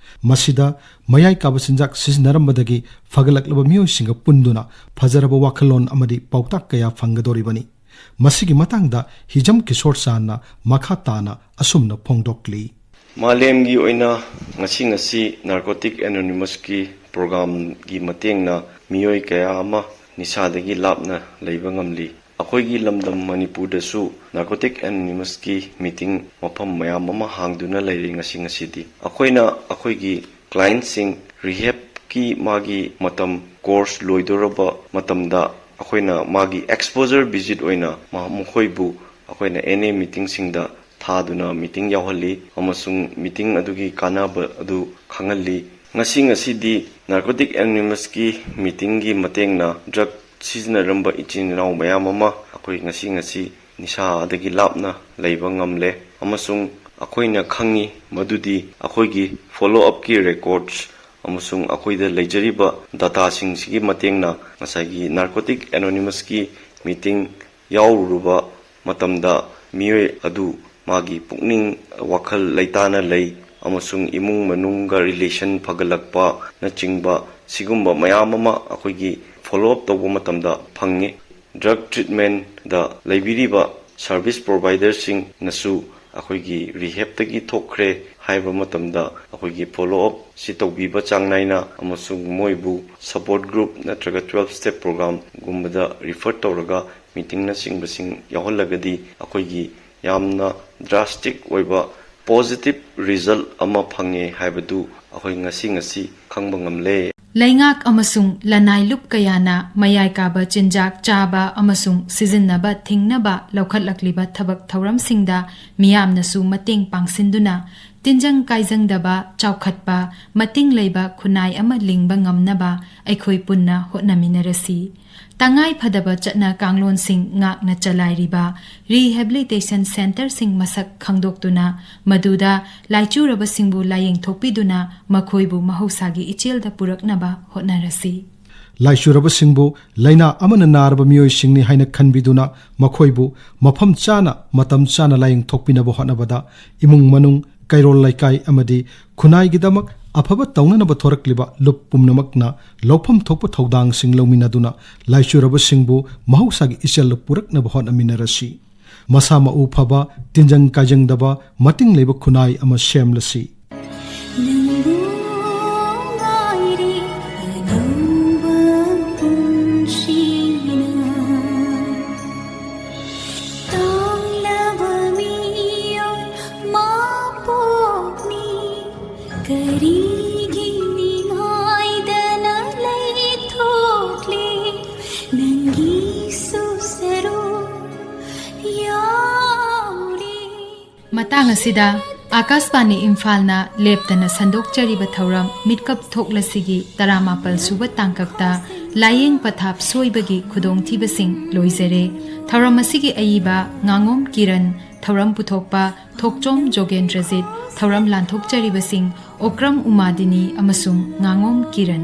ꯃꯁꯤꯗ ꯃꯌꯥꯏ ꯀꯥꯕ ꯆꯤꯟꯖꯥꯛ ꯁꯤꯖꯤꯟꯅꯔꯝꯕꯗꯒꯤ ꯐꯒꯠꯂꯛꯂꯕ ꯃꯤꯑꯣꯏꯁꯤꯡꯒ ꯄꯨꯟꯗꯨꯅ ꯐꯖꯔꯕ ꯋꯥꯈꯜꯂꯣꯟ ꯑꯃꯗꯤ ꯄꯥꯎꯇꯥꯛ ꯀꯌꯥ ꯐꯪꯒꯗꯧꯔꯤꯕꯅꯤ꯫ ꯃꯁꯤꯒꯤ ꯃꯇꯥꯡꯗ ꯍꯤꯖꯝ ꯀꯤꯁꯣꯔ ꯆꯥꯟꯅ ꯃꯈꯥ ꯇꯥꯅ ꯑꯁꯨꯝꯅ ꯐꯣꯡꯗꯣꯛꯂꯤ꯫ ꯃꯥꯂꯦꯝꯒꯤ ꯑꯣꯏꯅ ꯉꯁꯤ ꯉꯁꯤ Narcotic Anonymousꯀꯤ ꯄ꯭ꯔꯣꯒ꯭ꯔꯥꯝꯒꯤ ꯃꯇꯦꯡꯅ ꯃꯤꯑꯣꯏ ꯀꯌꯥ ꯑꯃ ꯅꯤꯁꯥꯗꯒꯤ ꯂꯥꯞꯅ ꯂꯩꯕ ꯉꯝꯂꯤ꯫ ꯑꯩꯈꯣꯏꯒꯤ ꯂꯝꯗꯝ ꯃꯅꯤꯄꯨꯔꯗꯁꯨ Narcotic Anonymousꯀꯤ ꯃꯤꯇꯤꯡ ꯃꯐꯝ ꯃꯌꯥꯝ ꯑꯃ ꯍꯥꯡꯗꯨꯅ ꯂꯩꯔꯦ꯫ ꯉꯁꯤ ꯉꯁꯤꯗꯤ ꯑꯩꯈꯣꯏꯅ ꯑꯩꯈꯣꯏꯒꯤ ꯀ꯭ꯂꯥꯏꯟꯁꯤꯡ ꯔꯤꯍꯦꯞꯀꯤ ꯃꯥꯒꯤ ꯃꯇꯝ, ꯀꯣꯔꯁ ꯂꯣꯏꯗꯣꯔꯕ ꯃꯇꯝꯗ ꯑꯩꯈꯣꯏꯅ ꯃꯥꯒꯤ ꯑꯦꯛꯁꯄꯣꯖꯔ ꯚꯤꯖꯤꯠ ꯑꯣꯏꯅ ꯃ-, ꯃꯈꯣꯏꯕꯨ ꯑꯩꯈꯣꯏꯅ ꯑꯦꯟ ꯑꯦ ꯃꯤꯇꯤꯡꯁꯤꯡꯗ ꯊꯥꯗꯨꯅ ꯃꯤꯇꯤꯡ ꯌꯥꯎꯍꯜꯂꯤ ꯑꯃꯁꯨꯡ ꯃꯤꯇꯤꯡ ꯑꯗꯨꯒꯤ ꯀꯥꯟꯅꯕ ꯑꯗꯨ ꯈꯪꯍꯜꯂꯤ꯫ ꯉꯁꯤ ꯉꯁꯤꯗꯤ Narcotic Anonymousꯀꯤ ꯃꯤꯇꯤꯡꯒꯤ ꯃꯇꯦꯡꯅ ꯗ꯭ꯔꯒ ꯁꯤꯖꯤꯟꯅꯔꯝꯕ ꯏꯆꯤꯟ ꯏꯅꯥꯎ ꯃꯌꯥꯝ ꯑꯃ ꯑꯩꯈꯣꯏ ꯉꯁꯤ ꯉꯁꯤ ꯅꯤꯁꯥꯗꯒꯤ ꯂꯥꯞꯅ ꯂꯩꯕ ꯉꯝꯂꯦ ꯑꯃꯁꯨꯡ ꯑꯩꯈꯣꯏꯅ ꯈꯪꯉꯤ ꯃꯗꯨꯗꯤ ꯑꯩꯈꯣꯏꯒꯤ ꯐꯣꯂꯣ ꯑꯞꯀꯤ ꯔꯦꯀꯣꯔꯗꯁ ꯑꯃꯁꯨꯡ ꯑꯩꯈꯣꯏꯗ ꯂꯩꯖꯔꯤꯕ ꯗꯇꯥꯁꯤꯡꯁꯤꯒꯤ ꯃꯇꯦꯡꯅ ꯉꯁꯥꯏꯒꯤ Narcotic Anonymousꯀꯤ ꯃꯤꯇꯤꯡ ꯌꯥꯎꯔꯨꯔꯕ ꯃꯇꯝꯗ ꯃꯤꯑꯣꯏ ꯑꯗꯨ ꯃꯥꯒꯤ ꯄꯨꯛꯅꯤꯡ ꯋꯥꯈꯜ ꯂꯩꯇꯥꯅ ꯂꯩ ꯑꯃꯁꯨꯡ ꯏꯃꯨꯡ ꯃꯅꯨꯡꯒ ꯔꯤꯂꯦꯁꯟ ꯐꯒꯠꯂꯛꯄꯅꯆꯤꯡꯕ ꯁꯤꯒꯨꯝꯕ ꯃꯌꯥꯝ ꯑꯃ ꯑꯩꯈꯣꯏꯒꯤ ꯐꯣꯂꯣ ꯑꯞ ꯇꯧꯕ ꯃꯇꯝꯗ ꯐꯪꯉꯤ꯫ ꯗ꯭ꯔꯒ ꯇ꯭ꯔꯤꯠꯃꯦꯟꯗ ꯂꯩꯕꯤꯔꯤꯕ ꯁꯔꯚꯤꯁ ꯄ꯭ꯔꯣꯚꯥꯏꯗꯔꯁꯤꯡꯅꯁꯨ ꯑꯩꯈꯣꯏꯒꯤ ꯔꯤꯍꯦꯞꯇꯒꯤ ꯊꯣꯛꯈ꯭ꯔꯦ ꯍꯥꯏꯕ ꯃꯇꯝꯗ ꯑꯩꯈꯣꯏꯒꯤ ꯐꯣꯂꯣ ꯑꯞꯁꯤ ꯇꯧꯕꯤꯕ ꯆꯥꯡ ꯅꯥꯏꯅ ꯑꯃꯁꯨꯡ ꯃꯣꯏꯕꯨ ꯁꯄꯣꯔꯠ ꯒ꯭ꯔꯨꯞ ꯅꯠꯇ꯭ꯔꯒ ꯇ꯭ꯋꯦꯜꯐ ꯁ꯭ꯇꯦꯞ ꯄ꯭ꯔꯣꯒ꯭ꯔꯥꯝꯒꯨꯝꯕꯗ ꯔꯤꯐꯔ ꯇꯧꯔꯒ ꯃꯤꯇꯤꯡꯅꯆꯤꯡꯕꯁꯤꯡ ꯌꯥꯎꯍꯜꯂꯒꯗꯤ ꯑꯩꯈꯣꯏꯒꯤ ꯌꯥꯝꯅ ꯗ꯭ꯔꯥꯁꯇꯤꯛ ꯑꯣꯏꯕ ꯄꯣꯖꯤꯇꯤꯚ ꯔꯤꯖꯜ ꯑꯃ ꯐꯪꯉꯦ ꯍꯥꯏꯕꯗꯨ ꯑꯩꯈꯣꯏ ꯉꯁꯤ ꯉꯁꯤ ꯈꯪꯕ ꯉꯝꯂꯦ꯫ ꯂꯩꯉꯥꯛ ꯑꯃꯁꯨꯡ ꯂꯅꯥꯏ ꯂꯨꯞ ꯀꯌꯥꯅ ꯃꯌꯥꯏ ꯀꯥꯕ ꯆꯤꯟꯖꯥꯛ ꯆꯥꯕ ꯑꯃꯁꯨꯡ ꯁꯤꯖꯤꯟꯅꯕ ꯊꯤꯡꯅꯕ ꯂꯧꯈꯠꯂꯛꯂꯤꯕ ꯊꯕꯛ ꯊꯧꯔꯝꯁꯤꯡꯗ ꯃꯤꯌꯥꯝꯅꯁꯨ ꯃꯇꯦꯡ ꯄꯥꯡꯁꯤꯟꯗꯨꯅ ꯇꯤꯟꯖꯪ ꯀꯥꯏꯖꯪꯗꯕ, ꯆꯥꯎꯈꯠꯄ, ꯃꯇꯤꯡ ꯂꯩꯕ ꯈꯨꯟꯅꯥꯏ ꯑꯃ ꯂꯤꯡꯕ ꯉꯝꯅꯕ ꯑꯩꯈꯣꯏ ꯄꯨꯟꯅ ꯍꯣꯠꯅꯃꯤꯟꯅꯔꯁꯤ꯫ ꯇꯉꯥꯏ ꯐꯗꯕ ꯆꯠꯅ ꯀꯥꯡꯂꯣꯟꯁꯤꯡ ꯉꯥꯛꯅ ꯆꯂꯥꯏꯔꯤꯕ ꯔꯤꯍꯦꯕꯤꯂꯤꯇꯦꯁꯟ ꯁꯦꯟꯇꯔꯁꯤꯡ ꯃꯁꯛ ꯈꯪꯗꯣꯛꯇꯨꯅ, ꯃꯗꯨꯗ ꯂꯥꯏꯆꯨꯔꯕꯁꯤꯡꯕꯨ ꯂꯥꯌꯦꯡ ꯊꯣꯛꯄꯤꯗꯨꯅ ꯃꯈꯣꯏꯕꯨ ꯃꯍꯧꯁꯥꯒꯤ ꯏꯆꯦꯜꯗ ꯄꯨꯔꯛꯅꯕ ꯍꯣꯠꯅꯔꯁꯤ꯫ ꯂꯥꯏꯆꯨꯔꯕꯁꯤꯡꯕꯨ ꯂꯥꯏꯅꯥ ꯑꯃꯅ ꯅꯥꯔꯕ ꯃꯤꯑꯣꯏꯁꯤꯡꯅꯤ ꯍꯥꯏꯅ ꯈꯟꯕꯤꯗꯨꯅ ꯃꯈꯣꯏꯕꯨ ꯃꯐꯝ ꯆꯥꯅ, ꯃꯇꯝ ꯆꯥꯅ ꯂꯥꯌꯦꯡ ꯊꯣꯛꯄꯤꯅꯕ ꯍꯣꯠꯅꯕꯗ ꯏꯃꯨꯡ ꯃꯅꯨꯡ, ꯀꯩꯔꯣꯜ ꯂꯩꯀꯥꯏ ꯑꯃꯗꯤ ꯈꯨꯟꯅꯥꯏꯒꯤꯗꯃꯛ ꯑꯐꯕ ꯇꯧꯅꯅꯕ ꯊꯣꯔꯛꯂꯤꯕ ꯂꯨꯞ ꯄꯨꯝꯅꯃꯛꯅ ꯂꯧꯐꯝ ꯊꯣꯛꯄ ꯊꯧꯗꯥꯡꯁꯤꯡ ꯂꯧꯃꯤꯟꯅꯗꯨꯅ ꯂꯥꯏꯆꯨꯔꯕꯁꯤꯡꯕꯨ ꯃꯍꯧꯁꯥꯒꯤ ꯏꯆꯦꯜꯗ ꯄꯨꯔꯛꯅꯕ ꯍꯣꯠꯅꯃꯤꯟꯅꯔꯁꯤ꯫ ꯃꯁꯥ ꯃꯎ ꯐꯕ, ꯇꯤꯟꯖꯪ ꯀꯥꯏꯖꯪꯗꯕ, ꯃꯇꯤꯡ ꯂꯩꯕ ꯈꯨꯟꯅꯥꯏ ꯑꯃ ꯁꯦꯝꯂꯁꯤ꯫ ꯅꯪꯕꯨ ꯉꯥꯏꯔꯤ ꯑꯅꯧꯕ ꯄꯨꯟꯁꯤꯅ꯫ ꯇꯥꯡꯂꯕ ꯃꯤꯑꯣꯏ ꯃꯄꯣꯛꯅꯤ, ꯀꯔꯤꯒꯤ ꯅꯤꯡꯉꯥꯏꯗꯅ ꯂꯩꯊꯣꯛꯂꯤ? ꯅꯪꯒꯤꯁꯨ ꯁꯔꯨꯛ ꯌꯥꯎꯔꯤ꯫ ꯃꯇꯥꯡ ꯑꯁꯤꯗ ꯑꯥꯀꯥꯁꯕꯥꯅꯤ ꯏꯝꯐꯥꯜꯅ ꯂꯦꯞꯇꯅ ꯁꯟꯗꯣꯛꯆꯔꯤꯕ ꯊꯧꯔꯝ ꯃꯤꯠꯀꯞ ꯊꯣꯛꯂꯁꯤꯒꯤ ꯇꯔꯥꯃꯥꯄꯜ ꯁꯨꯕ ꯇꯥꯡꯀꯛꯇ ꯂꯥꯏꯌꯦꯡ ꯄꯊꯥꯞ ꯁꯣꯏꯕꯒꯤ ꯈꯨꯗꯣꯡꯊꯤꯕꯁꯤꯡ ꯂꯣꯏꯖꯔꯦ꯫ ꯊꯧꯔꯝ ꯑꯁꯤꯒꯤ ꯑꯏꯕ ꯉꯥꯉꯣꯝ ꯀꯤꯔꯟ, ꯊꯧꯔꯝ ꯄꯨꯊꯣꯛꯄ ꯊꯣꯛꯆꯣꯝ ꯖꯣꯒꯦꯟꯗ꯭ꯔꯖꯤꯠ, ꯊꯧꯔꯝ ꯂꯥꯟꯊꯣꯛꯆꯔꯤꯕꯁꯤꯡ ꯑꯣꯀ꯭ꯔꯝ ꯎꯃꯥꯗꯤꯅꯤ ꯑꯃꯁꯨꯡ ꯉꯥꯉꯣꯝ ꯀꯤꯔꯟ꯫